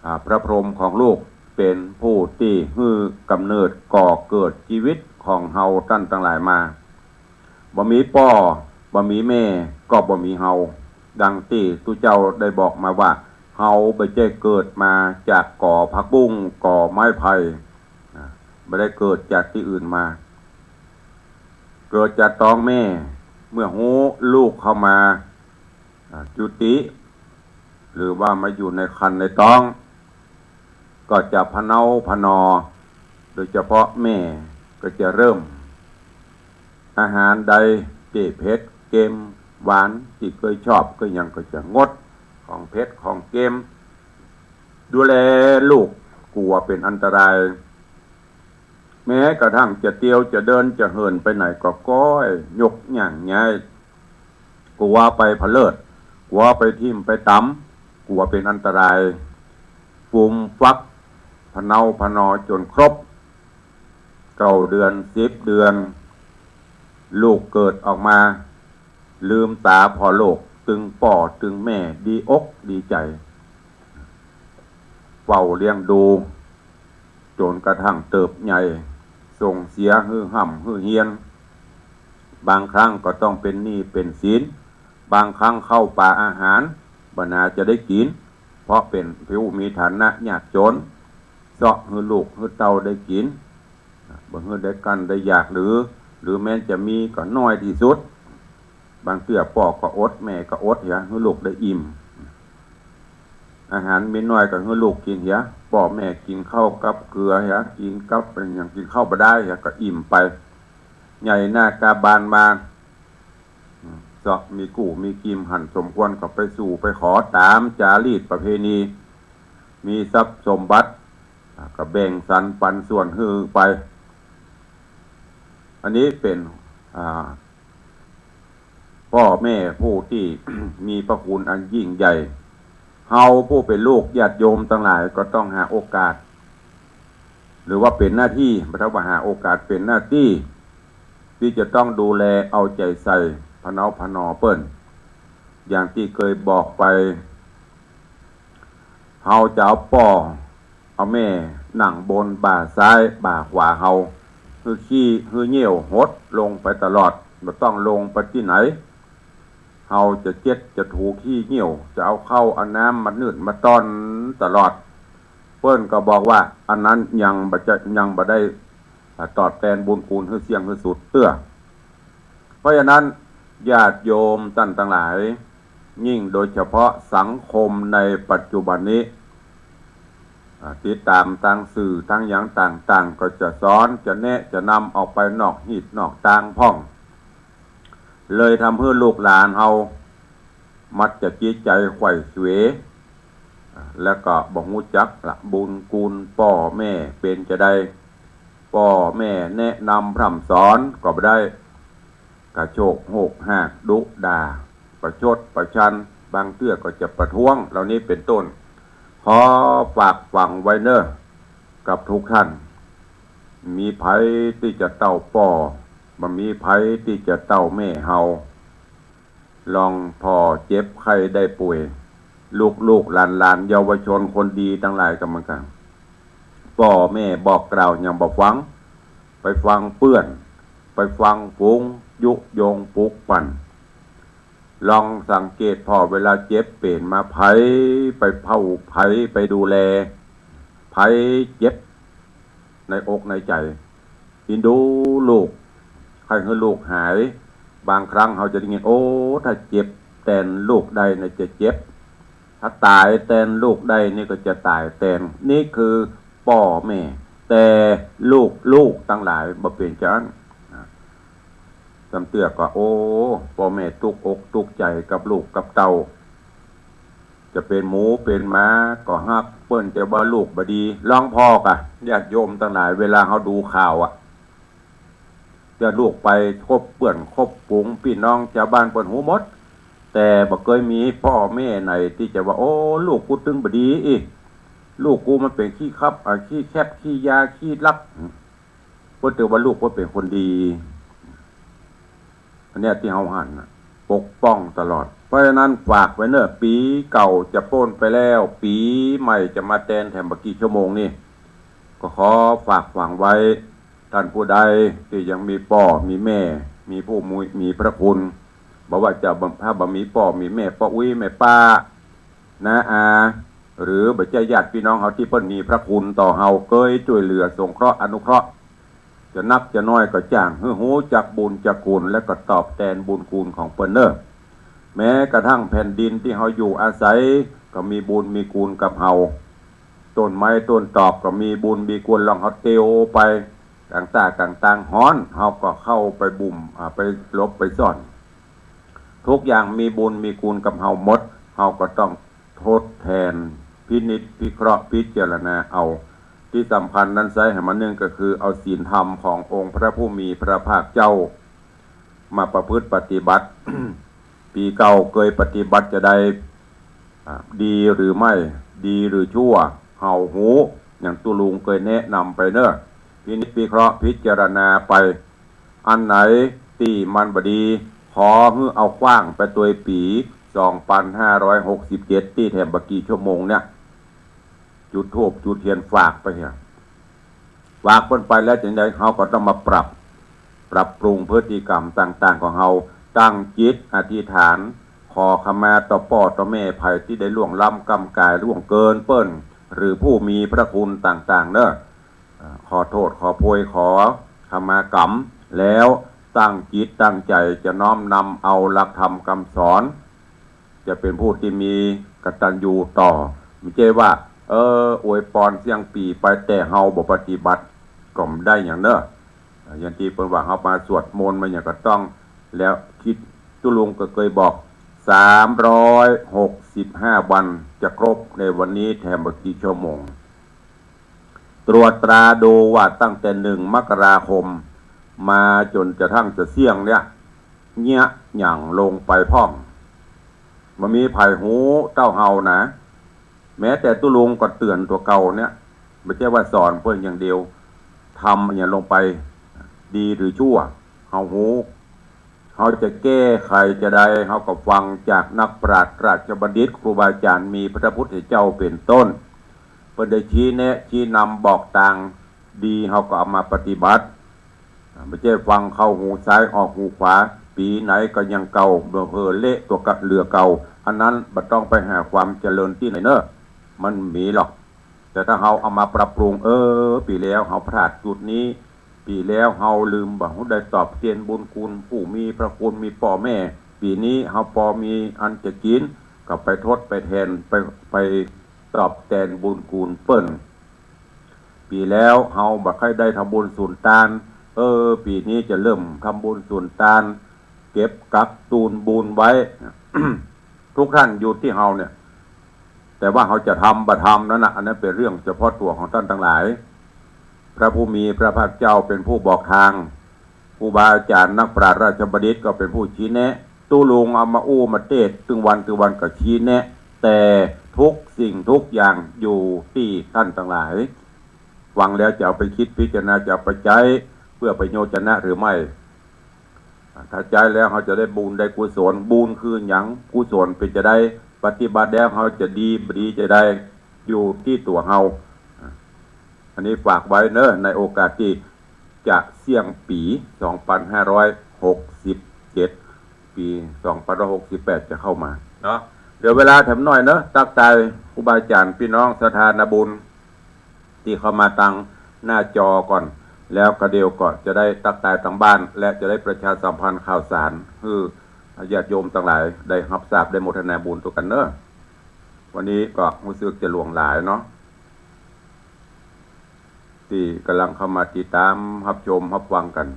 อ่า พระพรหมของลูก เป๋นผู้ตี้หื้อกำเนิดก่อเกิดจีวิตของเฮาต้านตังหลายมา บ่มีป้อ บ่มีแม่ ก็บ่มีเฮา ดังตี้ตุ๊เจ้าได้บอกมาว่า เฮาบ่ใจ้เกิดมาจากกอผักบุ้ง กอไม้ไผ่ นะ บ่ได้เกิดจากตี้อื่นมา เกิดจากต๊องแม่ เมื่อฮู้ลูกเข้ามา อ่า จุติ หรือว่ามาอยู่ในครรภ์ในต๊อง ก็จะพะเนาพะนอ โดยเฉพาะแม่ก็จะเริ่ม อาหารใดตี้เผ็ดเค็มหวานตี้เกยชอบเกยหยังก็จะงด ของเผ็ดของเค็ม ดูแลลูก กั๋วเป๋นอันตราย แม้กระทั่งจะเตียวจะเดินจะเหินไปไหนก็ก้อยยกย่างย้าย กั๋วไปผะเลิด กั๋วไปทิ่มไปต๋ำ กั๋วเป๋นอันตราย ฟูมฟัก พะเนาพะนอจ๋นครบ เก้าเดือน สิบเดือน ลูกเกิดออกมา ลืมต๋าผ่อโลก ตึงป้อตึงแม่ดีอกดีใจ๋ เฝ้าเลี้ยงดู จ๋นกระทั่งเติบใหญ่ ส่งเสียหื้อฮ่ำหื้อเฮียน บางครั้งก็ต้องเป๋นหนี้เป๋นสิน บางครั้งข้าวป๋าอาหารบ่นาจะได้กิ๋น เพราะเป๋นผู้มีฐานะยากจ๋น เซาะหื้อลูกหื้อเต้าได้กิ๋น บ่หื้อได้กั้นได้อยากหรือ หรือแม้นจะมีก็น้อยตี้สุด บางเตื้อป้อก็อด แม่ก็อดเหีย หื้อลูกได้อิ่ม อาหารมีน้อยก็หื้อลูกกิ๋นเหีย ป้อแม่กิ๋นข้าวกับเกลือเหีย กิ๋นกับเป๋นหยัง กิ๋นข้าวบ่ได้เหีย ก็อิ่มไป ใหญ่หน้ากาบานมา เสาะมีกู้มีกิมหั้นสมควรก็ไปสู่ไปขอต๋ามจารีตประเพณี มีทรัพย์สมบัติ อ่า ก็แบ่งสรรปันส่วนหื้อไป อันนี้เป๋น อ่า ป้อแม่ผู้ตี้ มีพระคุณอันยิ่งใหญ่ เฮาผู้เป๋นลูกญาติโยมตังหลายก็ต้องหาโอกาส หรือว่าเป๋นหน้าตี้ บ่ใจ้ว่าหาโอกาส เป๋นหน้าตี้ ตี้จะต้องดูแลเอาใจ๋ใส่ พะเนาพะนอเปิ้น อย่างตี้เกยบอกไป เฮาจะเอาป้อเอาแม่นั่งบนบ่าซ้ายบ่าขวาเฮา หื้อขี้หื้อเยี่ยวหดลงไปตลอด บ่ต้องลงไปตี้ไหน เฮาจะเจ็ดจะถูขี้เยี่ยว จะเอาข้าวเอาน้ำมานืดมาต้อนตลอด เปิ้นก็บอกว่าอันนั้นยังบ่ใจ้ ยังบ่ได้ตอบแตนบุญคุณหื้อเสี้ยงหื้อสุดเตื้อ เพราะฉะนั้นญาติโยมต้านตังหลาย ยิ่งโดยเฉพาะสังคมในปัจจุบันนี้ อ่า ติดต๋ามตางสื่อตางหยังต่างๆ ก็จะสอนจะแนะจะนำออกไปนอกฮีตนอกตางพ่อง เลยทำหื้อลูกหลานเฮา มักจะจิตใจ๋ไขว่เขว อ่า แล้วก็บ่ฮู้จักละบุญคุณป้อแม่เป๋นจาใด ป้อแม่แนะนำพร่ำสอนก็บ่ได้ กระโชกโฮกฮากดุด่า ประชดประชัน บางเตื้อก็จะประท้วง เหล่านี้เป๋นต้น ขอฝากฝังไว้เน่อ กับทุกท่าน มีใผตี้จะเต้าป้อ บ่มีใผตี้จะเต้าแม่เฮา ลองผ่อเจ็บไข้ได้ป่วย ลูกๆ หลานๆ เยาวชนคนดีตังหลายก็เหมือนกั๋น ป้อแม่บอกกล่าวยังบ่ฟัง ไปฟังเปื้อน ไปฟังฝูงยุยงปลุกปั่น ลองสังเกตผ่อเวลาเจ็บเป๋นมา ใผไปเฝ้า ใผไปดูแล ใผเจ็บในอกในใจ๋ เอ็นดูลูก ใค่หื้อลูกหาย บางครั้งเฮาจะได้ยิน โอ้ ถ้าเจ็บแตนลูกได้นะจะเจ็บ ถ้าต๋ายแตนลูกได้นี่ก็จะต๋ายแตน นี่คือป้อแม่ แต่ลูกๆ ตังหลายบ่เป๋นจาอั้น นะ ซ้ำเตื้อก็ โอ้ ป้อแม่ตุ๊กอกตุ๊กใจ๋กับลูกกับเต้า จะเป๋นหมูเป๋นหมาก็ฮักเปิ้น จะว่าลูกบ่ดี ลองผ่อก่ะ ญาติโยมตังหลาย เวลาเฮาดูข่าวอะ จะลูกไปคบเปื้อนคบฝูง ปี้น้องจาวบ้านเปิ้นฮู้หมด แต่บ่เกยมีป้อแม่ไหนตี้จะว่า โอ้ ลูกกูตึงบ่ดีอี้ ลูกกูมันเป๋นขี้คับ อ่า ขี้แคบ ขี้ยา ขี้ลัก เปิ้นถือว่าลูกเปิ้นเป๋นคนดี อันเนี้ยตี้เฮาหันน่ะ ปกป้องตลอด เพราะฉะนั้นฝากไว้เน่อ ปี๋เก่าจะป๊นไปแล้ว ปี๋ใหม่จะมาแตนแถมบ่กี่ชั่วโมงนี่ ก็ขอฝากฝังไว้ ต้านผู้ใดตี้ยังมีป้อมีแม่ มีผู้มี มีพระคุณ บ่ว่าจะบ่ ถ้าบ่มีป้อมีแม่ ป้ออุ๊ยแม่ป้า น้าอา หรือบ่ใจ้ญาติปี้น้องเฮาตี้เปิ้นมีพระคุณต่อเฮา เกยจ้วยเหลือสงเคราะห์อนุเคราะห์ จะนักจะน้อยก็จ้าง หื้อฮู้จักบุญจักคุณ และก็ตอบแตนบุญคุณของเปิ้นเน่อ แม้กระทั่งแผ่นดินตี้เฮาอยู่อาศัยก็มีบุญมีคุณกับเฮา ต้นไม้ต้นตอกก็มีบุญมีคุณ ลองเฮาเตียวไปก๋างต้ากลางตางฮ้อน เฮาก็เข้าไปบุ่ม อ่า ไปหลบไปซ่อน ทุกอย่างมีบุญมีคุณกับเฮาหมด เฮาก็ต้องทดแทน พินิจพิเคราะห์พิจารณาเอา ตี้สำคัญนั้นใส้หื้อมันนึ่งก็คือเอาศีลธรรมขององค์พระผู้มีพระภาคเจ้า มาประพฤติปฏิบัติ ปี๋เก่าเกยปฏิบัติจาใด อ่า ดีหรือไม่ ดีหรือชั่ว เฮาฮู้ อย่างตุ๊ลุงเกยแนะนำไปเน่อ พินิจพิเคราะห์พิจารณาไป อันไหนตี้มันบ่ดี ขอหื้อเอาขว้างไปตวยปี๋สองปันห้าร้อยหกสิบเจ็ด ตี้แถมบ่กี่ชั่วโมงเนี่ย จุดธูปจุดเตียนฝากไปเหีย ฝากเปิ้นไปแล้วจั่งใด เฮาก็ต้องมาปรับ ปรับปรุงพฤติกรรมต่างๆ ของเฮา ตั้งจิตอธิษฐาน ขอขมาต่อป้อต่อแม่ไผตี้ได้ล่วงล้ำก้ำก๋ายล่วงเกินเปิ้น หรือผู้มีพระคุณต่างๆ เน่อ อ่า ขอโทษขอโพยขอขมากรรม แล้วตั้งจิตตั้งใจ๋จะน้อมนำเอาหลักธรรมคำสอน จะเป๋นผู้ตี้มีกตัญญูต่อ บ่ใจ้ว่า เออ อวยปอนเสี้ยงปี่ไป แต่เฮาบ่ปฏิบัติ ก็บ่ได้หยังเน่อ อย่างตี้เปิ้นว่าเฮามาสวดมนต์มาหยังก็ต้อง แล้วคิด ตุ๊ลุงก็เกยบอก สามร้อยหกสิบห้าวัน จะครบในวันนี้แถมบ่กี่ชั่วโมง ตรวจตราดูว่าตั้งแต่หนึ่งมกราคมมาจ๋นกระทั่งจะเสี้ยงเนี่ย เยียะหยังลงไปพ่อง บ่มีใผฮู้เต้าเฮานะ แม้แต่ตุ๊ลุงก็เตื๋อนตั๋วเก่าเนี่ย บ่ใจ้ว่าสอนเปิ้นอย่างเดียว ทำอะหยังลงไป ดีหรือชั่ว เฮาฮู้ เฮาจะแก้ไขจาใด เฮาก็ฟังจากนักปราชญ์ราชบัณฑิต ครูบาอาจ๋ารย์ มีพระพุทธเจ้าเป๋นต้น เปิ้นได้ชี้แนะ ชี้นำบอกตางดี เฮาก็เอามาปฏิบัติ อ่า บ่ใจ้ฟังเข้าหูซ้ายออกหูขวา ปี๋ไหนก็ยังเก่า บ่เผลอเละตั๋วกะเหลือเก่า อันนั้นบ่ต้องไปหาความเจริญตี้ไหนเน่อ มันบ่มีหรอก แต่ถ้าเฮาเอามาปรับปรุง เออ ปี๋แล้วเฮาพลาดจุดนี้ ปี๋แล้วเฮาลืมบ่ฮู้ได้ตอบเตียนบุญคุณผู้มีพระคุณ มีป้อแม่ ปี๋นี้เฮาปอมีอันจะกิ๋น ก็ไปทดไปแตน ไป ไปตอบแตนบุญคุณเปิ้น ปี๋แล้วเฮาบ่ค่อยได้ทำบุญสุนตาน เออ ปี๋นี้จะเริ่มทำบุญสุนตาน เก็บกักตุนบุญไว้ ทุกท่านอยู่ตี้เฮาเนี่ย แต่ว่าเฮาจะทำบ่ทำนั้นน่ะ อันนั้นเป๋นเรื่องเฉพาะตั๋วของต้านตังหลาย พระผู้มีพระภาคเจ้าเป๋นผู้บอกตาง ครูบาอาจ๋ารย์นักปราชญ์ราชบัณฑิตก็เป๋นผู้ชี้แนะ ตุ๊ลุงเอามาอู้มาเตศน์ ตึงวันตึงวันก็ชี้แนะ แต่ทุกสิ่งทุกอย่างอยู่ตี้ต้านตังหลาย ฟังแล้วจะเอาไปกึ๊ดพิจารณา จะเอาไปใจ๊เปื้อประโยชน์จะนะหรือไม่ อ่า ถ้าใจ๊แล้วเฮาจะได้บุญได้กุศล บุญคือหยัง กุศลเป๋นจาใด ปฏิบัติแล้วเฮาจะดีบ่ดีจาใด อยู่ตี้ตั๋วเฮา อ่า อันนี้ฝากไว้เน่อ ในโอกาสตี้จะเสี้ยงปี๋สองปันห้าร้อยหกสิบเจ็ด ปี๋สองปันห้าร้อยหกสิบแปดจะเข้ามาเนาะ เหลือเวลาแถมหน้อยเน่อ ตั๊กตายครูบาอาจ๋ารย์ ปี้น้องศรัทธานาบุญ ตี้เข้ามาตางหน้าจอก่อน แล้วก็เดี๋ยวก็จะได้ตั๊กตายตางบ้าน และจะได้ประชาสัมพันธ์ข่าวสารหื้อญาติโยมตังหลายได้ฮับทราบ ได้โมทนาบุญตวยกั๋นเน่อ วันนี้ก็ฮู้สึกจะหลวงหลายเนาะ ตี้ก่ำลังเข้ามาติดต๋ามฮับชมฮับฟังกั๋น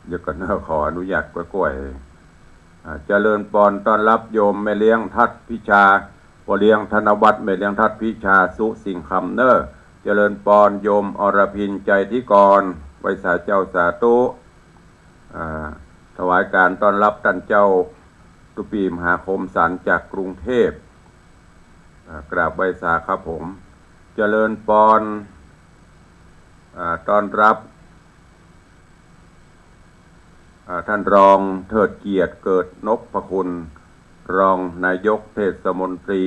เดี๋ยวก่อนเน่อ ขออนุญาตก้วยๆ อ่า เจริญปอน ต้อนฮับโยมแม่เลี้ยงทัดพิชา ป้อเลี้ยงธนวัฒน์ แม่เลี้ยงทัดพิชา สุสิ่งคำเน่อ เจริญปอน โยมอรพิน ใจธิกร ไหว้สาเจ้าสาธุ อ่า ถวายก๋านต้อนฮับต้านเจ้าตุ๊ปี้มหาคมสันต์จากกรุงเทพฯ อ่า กราบไหว้สาครับผม เจริญปอน อ่า ต้อนฮับ อ่า ต้านรองเทิดเกียรติ เกิดนพคุณ รองนายกเทศมนตรี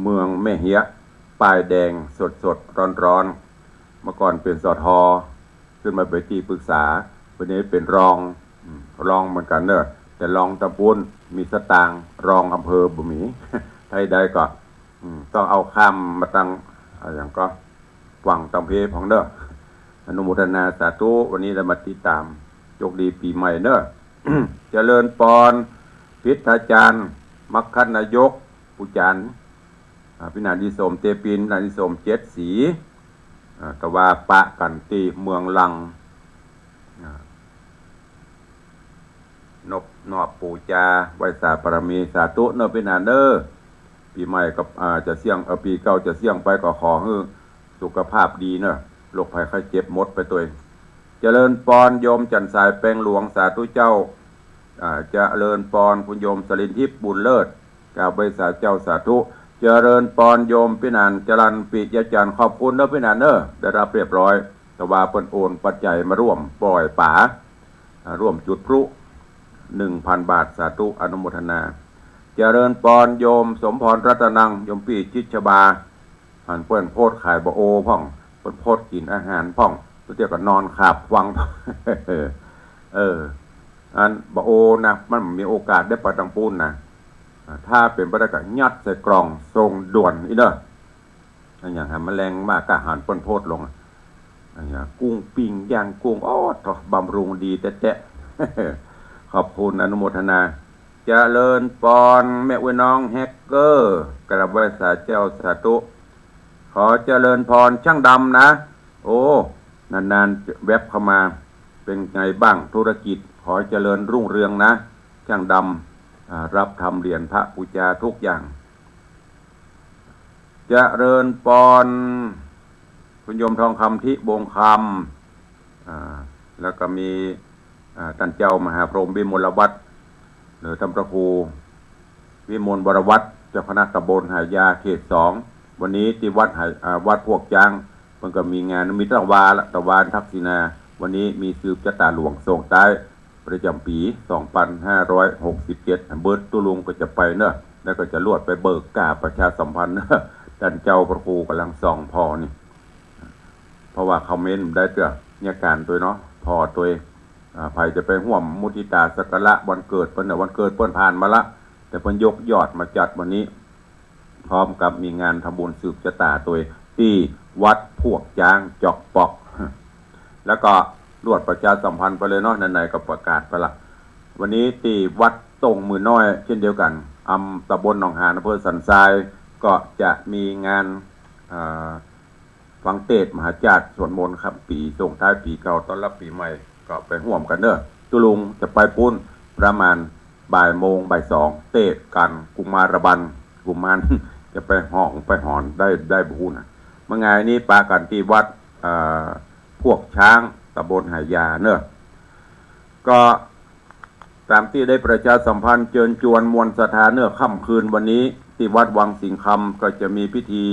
เมืองแม่เฮียะ ป้ายแดงสดๆ ฮ้อนๆ เมื่อก่อนเป๋น สท. ขึ้นมาเป๋นตี้ปรึกษา วันนี้เป๋นรอง อืม รองเหมือนกั๋นเน่อ แต่รองตำบล มีสตางค์ รองอำเภอบ่มี ถ้าใดก็ อืม ต้องเอาข้ามมาตัง อ่า อย่างก็ ฟังตางเพพ่องเน่อ อนุโมทนาสาธุ วันนี้ได้มาติดต๋าม โชคดีปี๋ใหม่เน่อ เจริญปอน พิทธาจารย์ มัคคณายก ปู่จ๋ารย์ อ่า ปี้หนานดีสม เตปิน ปี้หนานดีสม เจ็ดสี อ่า ตะวาปะกั๋นตี้เมืองลัง อ่า นบนอบปู๋จา ไหว้สาบารมี สาธุเน่อปี้หนานเน่อ ปี๋ใหม่ก็ อ่า จะเสี้ยง เอ่อ ปี๋เก่าจะเสี้ยงไปก็ขอหื้อสุขภาพดีเน่อ โรคภัยไข้เจ็บหมดไปตวย เจริญปอน โยมจันทร์สายแปงหลวง สาธุเจ้า อ่า เจริญปอน คุณโยมสรินทิพย์ บุญเลิศ กราบไหว้สาเจ้าสาธุ เจริญปอน โยมปี้หนาน จรัญปิยจันทร์ ขอบคุณเน่อปี้หนานเน่อ ได้ฮับเรียบร้อย ตะวาเปิ้นโอนปัจจัยมาร่วมปล่อยป๋า อ่า ร่วมจุดพลุ หนึ่งพันบาท สาธุ อนุโมทนา เจริญปอน โยมสมพรรัตนัง โยมปี้ชิดชบา หันเปิ้นโพสต์ขายบ่าโอพ่อง เปิ้นโพสต์กิ๋นอาหารพ่อง เปิ้นเตี้ยก็นอนขาบฟัง เออ อันบ่าโอนะ มันมีโอกาสได้ไปตางปู๊นนะ อ่า ถ้าเป๋นไปได้ก็ยัดใส่กล่องส่งด่วนอี้เน่อ อันอย่างหันแมลงมาก้าหันเปิ้นโพสต์ลง อันอย่างกุ้งปิ้งย่างกุ้ง โอ้ โธ่ บำรุงดีแต๊ๆ ขอบคุณอนุโมทนา เจริญปอน แม่อุ๊ยน้องแฮกเกอร์ กราบไหว้สาเจ้าสาธุ ขอเจริญปอนช่างดำนะ โอ้ นานๆ แว็บเข้ามา เป็นไงบ้างธุรกิจ ขอเจริญรุ่งเรืองนะ ช่างดำ อ่า รับทำเหรียญพระบูชาทุกอย่าง เจริญปอน คุณโยมทองคำ ทิวงศ์คำ อ่า แล้วก็มี อ่า ต้านเจ้ามหาพรหมวิมลวัฒน์ หรือต้านพระครูวิมลวรวัฒน์ เจ้าคณะตำบลหายาเขตสอง วันนี้ตี้วัดหาย- อ่า วัดพวกจ๊าง เปิ้นก็มีงาน มีตะวาละ ตะวาทักษิณา วันนี้มีสืบจะต๋าหลวงส่งต๊ายประจ๋ำปี๋ สองปันห้าร้อยหกสิบเจ็ด เบิด ตุ๊ลุงก็จะไปเนาะ แล้วก็จะลวดไปเบิกก้าประชาสัมพันธ์เนาะ ต้านเจ้าพระครูก๋ำลังส่องผ่อนี่ เพราะว่าคอมเมนต์ได้เตื้อ เยียะก๋านตวยเนาะ ผ่อตวย อ่า ใผจะไปฮ่วมมุทิตาสักการะวันเกิดเปิ้นเนาะ วันเกิดเปิ้นผ่านมาละ แต่เปิ้นยกยอดมาจัดวันนี้ พร้อมกับมีงานทำบุญสืบจะต๋าตวยตี้วัดพวกจ๊างจอกปอก แล้วก็ลวดประชาสัมพันธ์ไปเลยเนาะ ไหนๆ ก็ประกาศไปละ วันนี้ตี้วัดต้งหมื่นน้อยเช่นเดียวกั๋น อำ- ตำบลหนองหาน อำเภอสันทราย ก็จะมีงาน อ่า ฟังเตสน์มหาชาติ สวดมนต์ข้ามปี๋ ส่งต๊ายปี๋เก่า ต้อนรับปี๋ใหม่ ก็ไปฮ่วมกั๋นเนาะ ตุ๊ลุงจะไปปู๊นประมาณบ่ายโมง บ่ายสอง เตสน์ก๋านกุมารบัน กุมาร จะไปฮ้องไปหอนได้ ได้บ่ฮู้นะ เมื่องายนี้ปะกั๋นตี้วัด อ่า พวกจ๊าง ตำบลหายาเนาะ ก็ต๋ามตี้ได้ประชาสัมพันธ์เจิญจวนมวลศรัทธาเนาะ ค่ำคืนวันนี้ตี้วัดวังสิงห์คำก็จะมีพิธี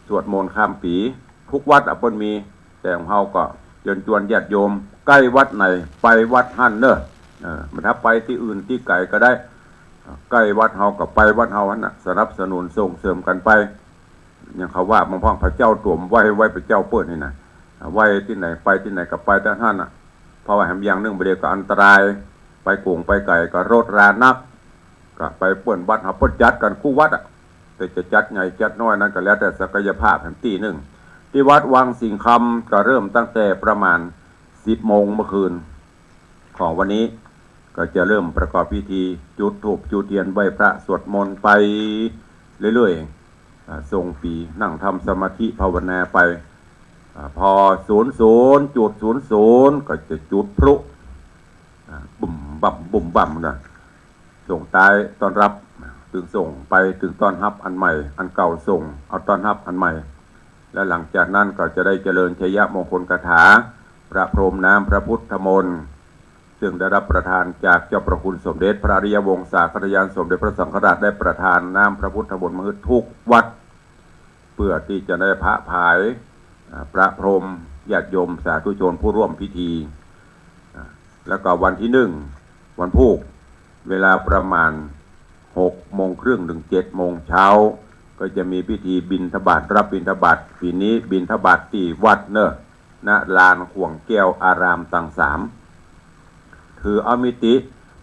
สวดมนต์ข้ามปี๋ ทุกวัดอะเปิ้นมี แต่ของเฮาก็เจิญจวนญาติโยม ใก้วัดไหนไปวัดหั้นเนาะ เออ ถ้าไปตี้อื่นตี้ไก๋ก็ได้ ใก้วัดเฮาก็ไปวัดเฮาหั้นน่ะ สนับสนุนส่งเสริมกั๋นไป อย่างเขาว่าบางพ่อง พระเจ้าตั๋วมไหว้ ไหว้พระเจ้าเปิ้นนี่นะ ไหว้ตี้ไหน ไปตี้ไหนก็ไปตี้หั้นน่ะ เพราะว่าแหมอย่างนึ่งบ่าเดี่ยวก็อันตราย ไปก๋งไปไก๋ก็รถรานัก ก็ไปเปิ้นวัดเฮา เปิ้นจัดกั๋นกู้วัดอะ แต่จะจัดใหญ่จัดน้อยนั้นก็แล้วแต่ศักยภาพแหมตี้นึ่ง ตี้วัดวังสิงห์คำก็เริ่มตั้งแต่ประมาณสิบโมงเมื่อคืน ของวันนี้ก็จะเริ่มประกอบพิธีจุดธูปจุดเตียนไหว้พระสวดมนต์ไปเรื่อยๆ อ่า ส่งปี๋ นั่งทำสมาธิภาวนาไป อ่า พอศูนย์ศูนย์จุดศูนย์ศูนย์ ก็จะจุดพลุ อ่า บุ่มบ่ำบุ่มบ่ำนะ ส่งต๊ายต้อนรับ ตึงส่งไป ตึงต้อนฮับอันใหม่ อันเก่าส่ง เอาต้อนฮับอันใหม่ และหลังจากนั้นก็จะได้เจริญชัยมงคลคาถา ประพรมน้ำพระพุทธมนต์ ซึ่งได้รับประทานจากเจ้าพระคุณสมเด็จพระอริยวงศาคณาจารย์ สมเด็จพระสังฆราช ได้ประทานน้ำพระพุทธมนต์มาหื้อทุกวัด เพื่อตี้จะได้ผะผาย อ่า ประพรมญาติโยมสาธุชนผู้ร่วมพิธี อ่า แล้วก็วันตี้นึ่ง วันพูก เวลาประมาณหกโมงครึ่งถึงเจ็ดโมงเช้า ก็จะมีพิธีบิณฑบาต รับบิณฑบาต ปี๋นี้บิณฑบาตตี้วัดเนาะ ณ ลานข่วงแก้วอารามตังสาม ถือเอามิติ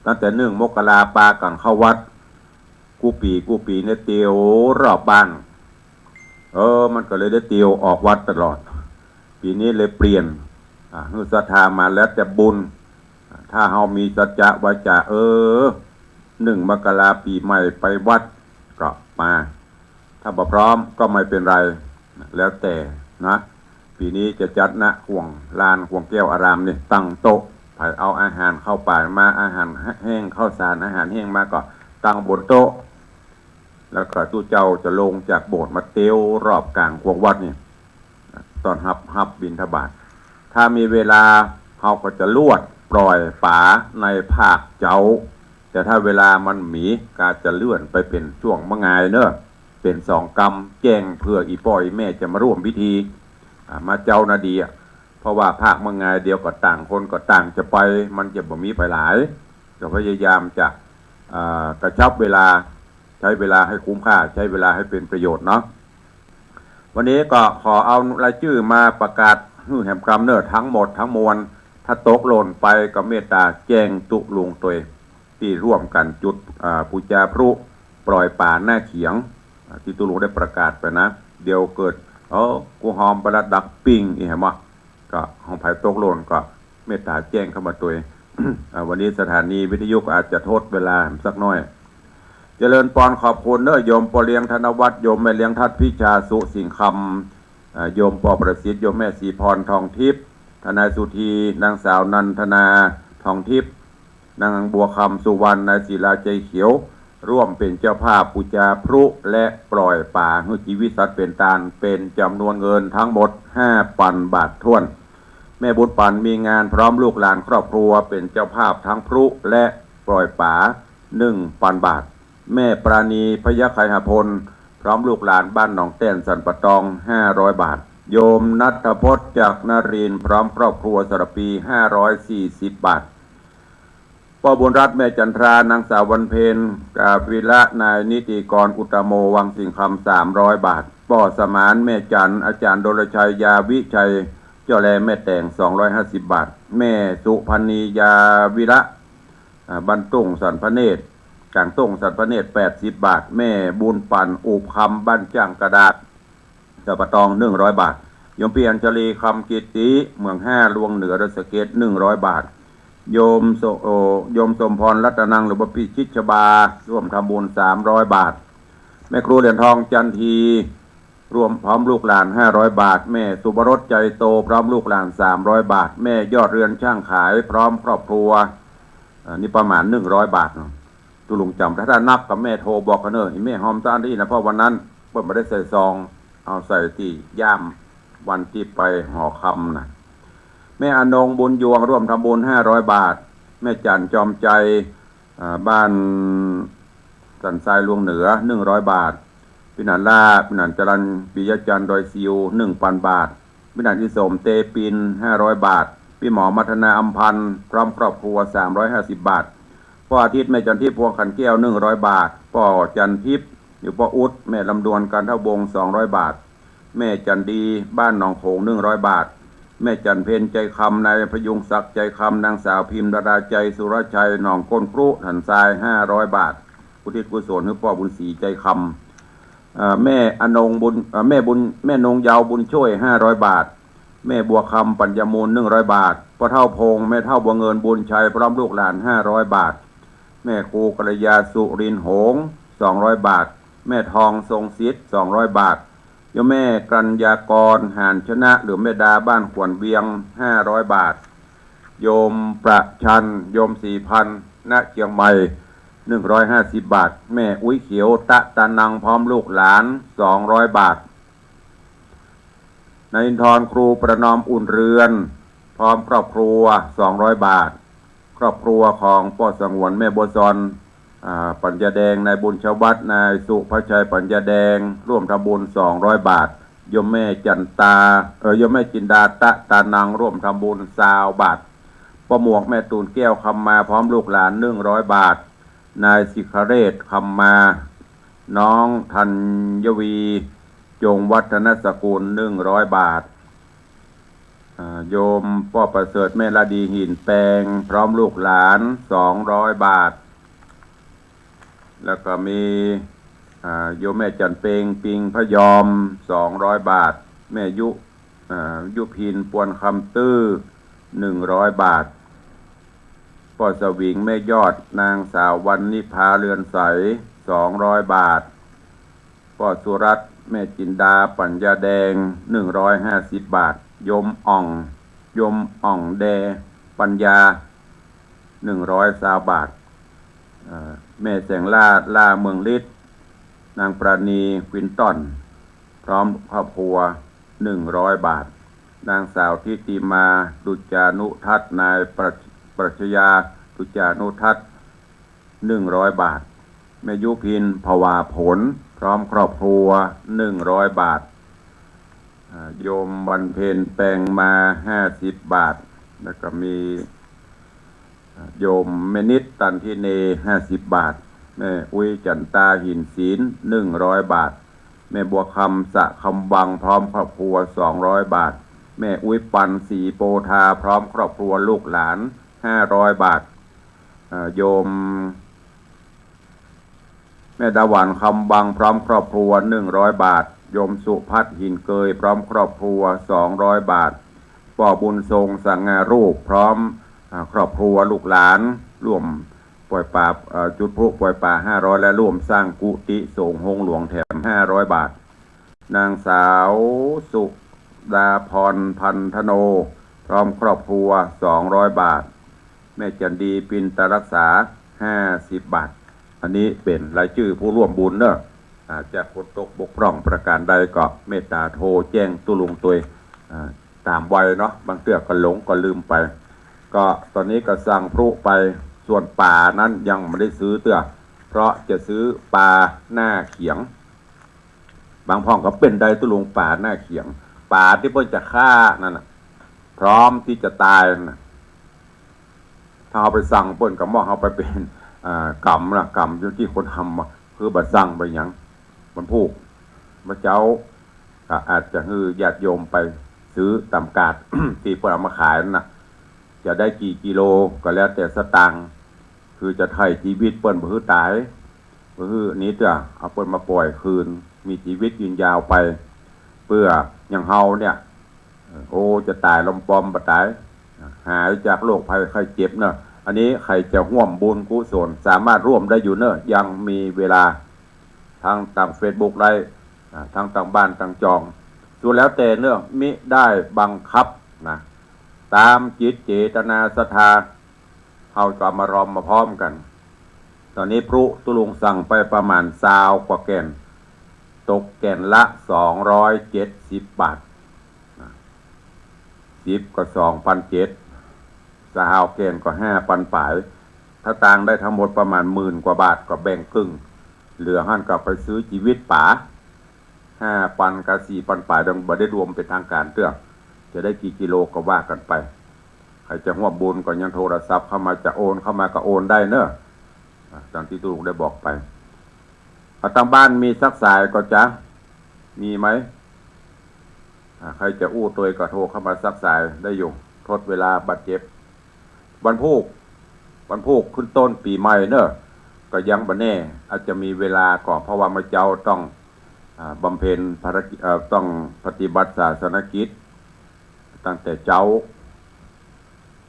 ตั้งแต่นึ่งมกราปากั๋นเข้าวัด กู้ปี๋กู้ปี๋เนี่ยเตียวรอบบ้าน เออ มันก็เลยได้เตียวออกวัดตลอด ปี๋นี้เลยเปลี่ยน อ่า หื้อศรัทธามาแล้วแต่บุญ อ่า ถ้าเฮามีสัจจะวาจา เออ นึ่งมกราปี๋ใหม่ไปวัดก็มา ถ้าบ่พร้อมก็ไม่เป็นไร แล้วแต่นะ ปี๋นี้จะจัด ณ ข่วง ลานข่วงแก้วอารามนี่ ตั้งโต๊ะ ใผเอาอาหารข้าวป๋ามา อาหารแห้ง ข้าวสาร อาหารแห้งมาก็ตั้งบนโต๊ะ แล้วก็ตุ๊เจ้าจะลงจากโบสถ์มาเตียวรอบก๋างข่วงวัดนี่ ต้อนฮับ ฮับบิณฑบาต ถ้ามีเวลาเฮาก็จะลวดปล่อยป๋าในภาคเจ๊า แต่ถ้าเวลามันมี ก็จะเลื่อนไปเป๋นช่วงเมื่องายเนาะ เป๋นสองกำ แจ้งเผื่ออี่ป้ออี่แม่จะมาร่วมพิธี อ่า มาเจ๊านาดีอะ เพราะว่าภาคเมื่องายเดี๋ยวก็ต่างคนก็ต่างจะไป มันจะบ่มีไปหลาย ก็พยายามจะ อ่า กระชับเวลา ใช้เวลาให้คุ้มค่า ใช้เวลาให้เป็นประโยชน์เนาะ วันนี้ก็ขอเอารายจื้อมาประกาศหื้อแหมกำเนาะ ทั้งหมดทั้งมวล ถ้าตกหล่นไปก็เมตตาแจ้งตุ๊ลุงตวย ตี้ร่วมกั๋นจุด อ่า ปู๋จาพลุปล่อยป๋าหน้าเขียง อ่า ตี้ตุ๊ลุงได้ประกาศไปนะ เดี๋ยวเกิด เอ้อ กูหอมไปละดักปิ้งอีแหมอะ ก็ของใผตกหล่นก็เมตตาแจ้งเข้ามาตวย อ่า วันนี้สถานีวิทยุก็อาจจะทดเวลาสักหน้อย เจริญปอน ขอบคุณเนาะ โยมป้อเลี้ยงธนวัฒน์ โยมแม่เลี้ยงทัดพิชา สุสิงห์คำ อ่า โยมป้อประสิทธิ์ โยมแม่ศรีพร ทองทิพย์ นายสุธี นางสาวนันทนา ทองทิพย์ นางบัวคำ สุวรรณ นายศิลา ใจเขียว ร่วมเป๋นเจ้าภาพปู๋จาพลุและปล่อยป๋าหื้อจีวิตสัตว์เป๋นตาน เป๋นจ๋ำนวนเงินตึงหมดห้าปันบาทถ้วน แม่บุญปั๋น มีงาน พร้อมลูกหลานครอบครัว เป๋นเจ้าภาพตึงพลุและปล่อยป๋าหนึ่งปันบาท แม่ปราณี พยัคฆไคหพล พร้อมลูกหลานบ้านหนองแต้น สันป่าตอง ห้าร้อยบาท โยมณัฐพจน์ จักรนรินทร์ พร้อมครอบครัว สระพี ห้าร้อยสี่สิบบาท ป้อบุญรัตน์ แม่จันทรา นางสาววันเพ็ญ กาวิละ นายนิติกร อุตตโม วังสิงห์คำ สามร้อยบาท ป้อสมาน แม่จัน อาจ๋ารย์ดลชัย ยาวิชัย เจ้าแล แม่แต๋ง สองร้อยห้าสิบบาท แม่สุพรรณี ยาวิละ อ่า บ้านตุ้งสันพระเนตร ก๋างตุ้งสันพระเนตร แปดสิบบาท แม่บุญปั๋น อุบคำ บ้านจ้างกระดาษ สันป่าตอง หนึ่งร้อยบาท โยมปี้อัญชลี คำกิตติ เมืองห้า ลวงเหนือ ดอยสะเก็ด หนึ่งร้อยบาท โยมโส- โอ- โยมสมพร รัตนัง หรือว่าปี้ชิดชบา ร่วมทำบุญ สามร้อยบาท แม่ครูเหรียญทอง จันที ร่วมพร้อมลูกหลาน ห้าร้อยบาท แม่สุบรส ใจโต พร้อมลูกหลาน สามร้อยบาท แม่ยอดเรือน ช่างขาย พร้อมครอบครัว อ่า นี่ประมาณ หนึ่งร้อยบาทเนาะ ตุ๊ลุงจ๋ำ ถ้า ถ้านับกับแม่โทรบอกกั๋นเน่อ อีแม่ฮอมตะอั้นอี้นะ เพราะวันนั้นเปิ้นบ่ได้ใส่ซอง เอาใส่ตี้ย่ามวันตี้ไปหอคำนะ แม่อนง บุญยวง ร่วมทำบุญ ห้าร้อยบาท แม่จัน จอมใจ อ่า บ้านสันทราย ลวงเหนือ หนึ่งร้อยบาท ปี้หนานล่า ปี้หนานจรัญ ปิยะจันทร์ ดอยซิว หนึ่งปันบาท ปี้หนานอิสม เตปิน ห้าร้อยบาท ปี้หมอมัทนา อำพันธ์ พร้อมครอบครัว สามร้อยห้าสิบบาท ป้ออาทิตย์ แม่จันทิพย์ พวงขันแก้ว หนึ่งร้อยบาท ป้อจันทิพย์ อยู่ป้ออุ๊ด แม่ลำดวน กันทวงศ์ สองร้อยบาท แม่จันดี บ้านหนองโขง หนึ่งร้อยบาท แม่จันเพ็ญ ใจคำ นายพยุงศักดิ์ ใจคำ นางสาวพิมดารา ใจสุรชัย หนองก้นครุ สันทราย ห้าร้อยบาท อุทิศกุศลหื้อป้อบุญศรี ใจคำ เอ่อ แม่อนง บุญ- เอ่อ แม่บุญ- แม่นงเยาว์ บุญช่วย ห้าร้อยบาท แม่บัวคำ ปัญญามูล หนึ่งร้อยบาท ป้อเฒ่าพงษ์ แม่เฒ่าบัวเงิน บุญชัย พร้อมลูกหลาน ห้าร้อยบาท แม่ครูกัลยา สุรินทร์หงส์ สองร้อยบาท แม่ทอง ทรงสิทธิ์ สองร้อยบาท โยมแม่กัญญากร หานชนะ หรือแม่ดา บ้านขวัญเวียง ห้าร้อยบาท โยมประชัน โยมศรีพันธ์ ณ เจียงใหม่ หนึ่งร้อยห้าสิบบาท แม่อุ๊ยเขียว ตะตานัง พร้อมลูกหลาน สองร้อยบาท นายอินทร์ ครูประนอม อุ่นเรือน พร้อมครอบครัว สองร้อยบาท ครอบครัวของป้อสงวน แม่บัวซอน อ่า ปัญญาแดง นายบุญชวัฒน์ นายสุภชัย ปัญญาแดง ร่วมทำบุญ สองร้อยบาท โยมแม่จันตา เอ่อ โยมแม่จินดา ตะตานัง ร่วมทำบุญ ซาวบาท ป้อหมวก แม่ตูนแก้ว คำมา พร้อมลูกหลาน หนึ่งร้อยบาท นายสิคเรศ คำมา น้องธัญวี จงวัฒนสกุล หนึ่งร้อยบาท อ่า โยมป้อประเสริฐ แม่ละดี หินแปง พร้อมลูกหลาน สองร้อยบาท แล้วก็มี อ่า โยมแม่จันเปง ปิงพยอม สองร้อยบาท แม่ยุ- อ่า ยุพิน ปวนคำตื้อ หนึ่งร้อยบาท ป้อสวิง แม่ยอด นางสาววรรณิภา เรือนใส สองร้อยบาท ป้อสุรัตน์ แม่จินดา ปัญญาแดง หนึ่งร้อยห้าสิบบาท โยมอ่อง โยมอ่องแด ปัญญา หนึ่งร้อยซาวบาท เอ่อ แม่แสงราช ล่าเมืองฤทธิ์ นางปราณี ควินตัน พร้อมครอบครัว หนึ่งร้อยบาท นางสาวทิติมา ดุจจานุทัศน์ นายปรัช- ปรัชญา ดุจจานุทัศน์ หนึ่งร้อยบาท แม่ยุพิน ผวาผล พร้อมครอบครัว หนึ่งร้อยบาท อ่า โยมวันเพ็ญ แปงมา ห้าสิบบาท แล้วก็มี อ่า โยมแม่นิด ตันทิเน ห้าสิบบาท แม่อุ๊ย จันตา หินศิลป์ หนึ่งร้อยบาท แม่บัวคำ สะคำวัง พร้อมครอบครัว สองร้อยบาท แม่อุ๊ยปัน ศรีโปธา พร้อมครอบครัวลูกหลาน ห้าร้อยบาท อ่า โยม แม่ดาหวัน คำวัง พร้อมครอบครัว หนึ่งร้อยบาท โยมสุพัฒน์ หินเกย พร้อมครอบครัว สองร้อยบาท ป้อบุญทรง สง่ารูป พร้อม อ่า ครอบครัวลูกหลาน ร่วมปล่อยป๋า เอ่อ จุดพลุปล่อยป๋า ห้าร้อย และร่วมสร้างกุฏิสงฆ์โฮงหลวงแถม ห้าร้อยบาท นางสาวสุดาพร พันธโน พร้อมครอบครัว สองร้อยบาท แม่จันดีปินตารักษา ห้าสิบบาท อันนี้เป๋นรายจื้อผู้ร่วมบุญเนาะ อาจจะคนตกบกพร่องประการใดก็เมตตาโทรแจ้งตุ๊ลุงตวย อ่า ต๋ามวัยเนาะ บางเตื้อก็หลงก็ลืมไป ก็ต๋อนนี้ก็สั่งพลุไป ส่วนป๋านั้นยังบ่ได้ซื้อเตื้อ เพราะจะซื้อป๋าหน้าเขียง บางพ่องก็เป๋นได้ตุ๊ลุงป๋าหน้าเขียง ป๋าตี้เปิ้นจะฆ่านั่นน่ะ พร้อมตี้จะต๋ายนั่นน่ะ ถ้าเฮาไปสั่งเปิ้นก็เหมือนเฮาไปเป๋น อ่า กรรมนะ กรรมอยู่ตี้คนทำอะ คือบ่สั่งบ่หยัง วันพูก เมื่อเจ๊า ก็อาจจะหื้อญาติโยมไปซื้อต๋ามกาด ตี้เปิ้นเอามาขายนั่นน่ะ จะได้กี่กิโลก็แล้วแต่สตางค์ คือจะไถ่ชีวิตเปิ้นบ่หื้อต๋าย บ่หื้อหนีเตื้อ เอาเปิ้นมาป่อยคืน มีชีวิตยืนยาวไป เปื้ออย่างเฮาเนี่ย โอ้ จะต๋ายลมปอมบ่ต๋าย หายจากโรคภัยไข้เจ็บเนาะ อันนี้ใผจะฮ่วมบุญกุศล สามารถฮ่วมได้อยู่เนาะ ยังมีเวลา ทั้งตางเฟซบุ๊กได้ อ่า ทั้งตางบ้านตางจอง สุดแล้วแต่เนาะ มิได้บังคับนะ ต๋ามจิตเจตนาศรัทธา เฮาจะเอามารอมมาพร้อมกั๋น ต๋อนนี้พลุตุ๊ลุงสั่งไปประมาณซาวกว่าแก่น ตกแก่นละ สองร้อยเจ็ดสิบบาท นะ สิบก็สองปันเจ็ด ซาวแก่นก็ห้าปันป๋าย ถ้าตางได้ทั้งหมดประมาณหมื่นกว่าบาทก็แบ่งครึ่ง เหลือหั้นก็ไปซื้อจีวิตป๋า ห้าปันกับสี่ปันป๋าย ยังบ่ได้รวมเป๋นทางก๋านเตื้อ จะได้กี่กิโลก็ว่ากั๋นไป ใผจะฮ่วมบุญก็ยังโทรศัพท์เข้ามา จะโอนเข้ามาก็โอนได้เนาะ อ่า ต๋ามตี้ตุ๊ลุงได้บอกไป อ่า ตางบ้านมีสักสายก่อจ๊ะ มีไหม อ่า ใผจะอู้ตวยก็โทรเข้ามาสักสายได้อยู่ ทดเวลาบาดเจ็บ วันพูก วันพูกขึ้นต้นปี๋ใหม่เนาะ ก็ยังบ่แน่ อาจจะมีเวลาก่อ เพราะว่าเมื่อเจ๊าต้อง อ่า บำเพ็ญภารกิจ เอ่อ ต้องปฏิบัติศาสนกิจ ตั้งแต่เจ๊า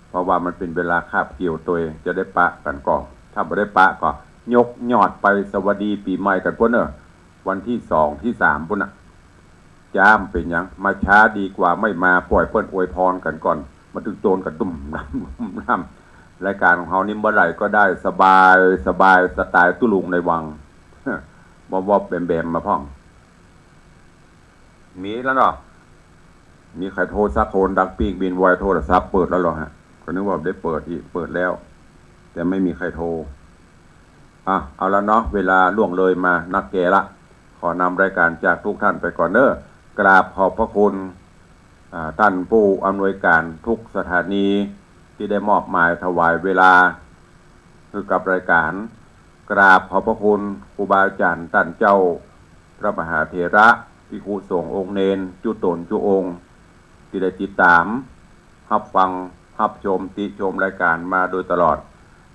เพราะว่ามันเป๋นเวลาคาบเกี่ยวตวย จะได้ปะกั๋นก่อ ถ้าบ่ได้ปะก็ยกยอดไปสวัสดีปี๋ใหม่กั๋นปู้นเนาะ วันตี้สองตี้สามปู้นน่ะ จ๊ามเป๋นหยัง มาช้าดีกว่าไม่มา ป่อยเปิ้นอวยพรกั๋นก่อน มาตึงโตนกั๋นดุ่มด่ำดุ่มด่ำ รายก๋านของเฮานี่เมื่อไหร่ก็ได้ สบาย สบาย สไตล์ตุ๊ลุงในวัง วอบๆ แบมๆ มาพ่อง มีแล้วเนาะ มีใผโทรสักคน ดังปิ้งบินไว โทรศัพท์เปิดแล้วเหรอฮะ ก็นึกว่าได้เปิดอีก เปิดแล้ว แต่ไม่มีใผโทร อ่ะ เอาละเนาะ เวลาล่วงเลยมานักแก่ละ ขอนำรายก๋านจากทุกท่านไปก่อนเนาะ กราบขอบพระคุณ อ่า ท่านผู้อำนวยการทุกสถานีตี้ได้มอบหมายถวายเวลา หื้อกับรายก๋าน กราบขอบพระคุณครูบาอาจ๋ารย์ต้านเจ้า พระมหาเถระ ภิกขุสงฆ์องค์เณร จุ๊ต๋นจุ๊องค์ ตี้ได้ติดต๋าม ฮับฟัง ฮับชม ติชมรายก๋านมาโดยตลอด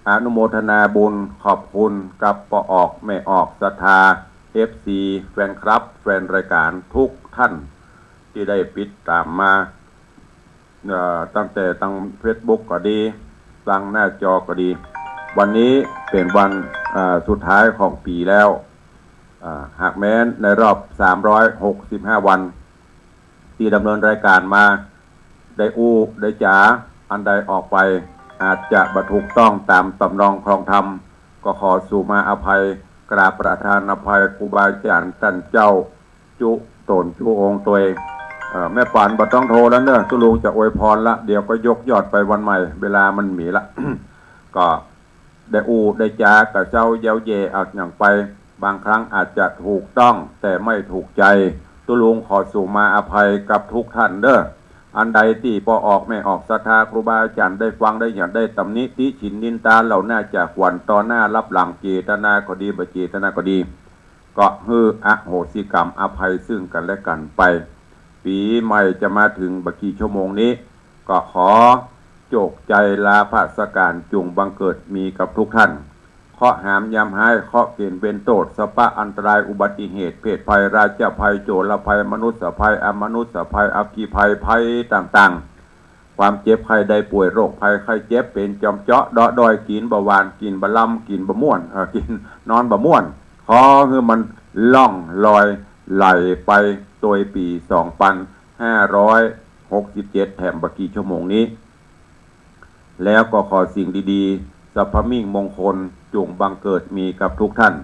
อนุโมทนาบุญ ขอบคุณกับป้อออกแม่ออกศรัทธา เอฟซี แฟนคลับ แฟนรายก๋านทุกท่าน ตี้ได้ติดต๋ามมา เอ่อ ตั้งแต่ตางเฟซบุ๊กก็ดี ตางหน้าจอก็ดี วันนี้เป๋นวัน เอ่อ สุดท้ายของปี๋แล้ว เอ่อ หากแม้นในรอบ สามร้อยหกสิบห้าวัน ตี้ดำเนินรายก๋านมา ได้อู้ได้จ๋าอันใดออกไป อาจจะบ่ถูกต้องต๋ามต๋ำนองคลองธรรม ก็ขอสู่มาอภัย กราบประทานอภัยครูบาอาจ๋ารย์ต้านเจ้า จุ๊ต๋นจุ๊องค์ตวย เอ่อ แม่ปั๋นบ่ต้องโทรแล้วเนาะ ตุ๊ลุงจะอวยพรละ เดี๋ยวก็ยกยอดไปวันใหม่ เวลามันมีละ ก็ได้อู้ได้จ๋ากับเซ้าเย้าแย่เอาหยังไป บางครั้งอาจจะถูกต้องแต่ไม่ถูกใจ ตุ๊ลุงขอสู่มาอภัยกับทุกท่านเนาะ อันใดตี้ป้อออกแม่ออกศรัทธาครูบาอาจ๋ารย์ได้ฟังได้หยัง ได้ตำหนิติฉินนินตาเหล่าหน้าจากหวันต่อหน้าลับหลัง เจตนาก็ดี บ่เจตนาก็ดี ก็หื้ออโหสิกรรมอภัยซึ่งกั๋นและกั๋นไป ปี๋ใหม่จะมาเถิงบ่กี่ชั่วโมงนี้ ก็ขอโจคชัยลาภสก๋านจุ่งบังเกิดมีกับทุกท่าน เคราะห์หามยามฮ้าย เคราะห์เข็ญเวรโต้ษ สัพพะอันตรายอุบัติเหตุ เพศภัย ราชภัย โจรภัย มนุษยภัย อมนุษยภัย อัคคีภัย ภัยต่างๆ ความเจ็บไข้ได้ป่วย โรคภัยไข้เจ็บ เป๋นจอมเจาะเดาะด้อย กิ๋นบ่หวาน กิ๋นบ่ลำ กิ๋นบ่ม่วน เอ่อ กิ๋นนอนบ่ม่วน ขอหื้อมันล่องลอยไหลไปตวยปี๋สองปันห้าร้อย หกสิบเจ็ด แถมบ่กี่ชั่วโมงนี้ แล้วก็ขอสิ่งดีๆ สัพพมิ่งมงคลจุ่งบังเกิดมีกับทุกท่าน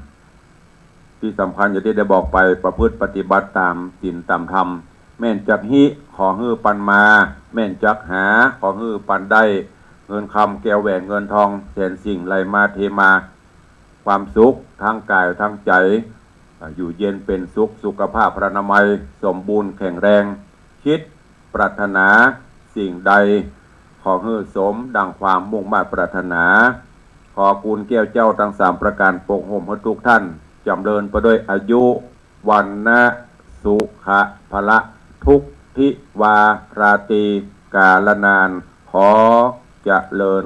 ตี้สำคัญอย่างตี้ได้บอกไป ประพฤติปฏิบัติต๋ามศีลต๋ามธรรม แม่นจักฮิ ขอหื้อปันมา แม่นจักหา ขอหื้อปันได้ เงินคำแก้วแหวนเงินทอง แสนสิ่งไหลมาเทมา ความสุขทั้งก๋ายทั้งใจ๋ อยู่เย็นเป๋นสุข สุขภาพพรรณนามัยสมบูรณ์แข็งแรง คิดปรารถนาสิ่งใด ขอหื้อสมดังความมุ่งมาดปรารถนา ขอกูณแก้วเจ้าตังสามประก๋านปกห่มหื้อทุกท่าน จ๋ำเริญไปด้วยอายุ วรรณะ สุขะ พละ ทุกทิวาราตรี กาลนาน ขอเจริญ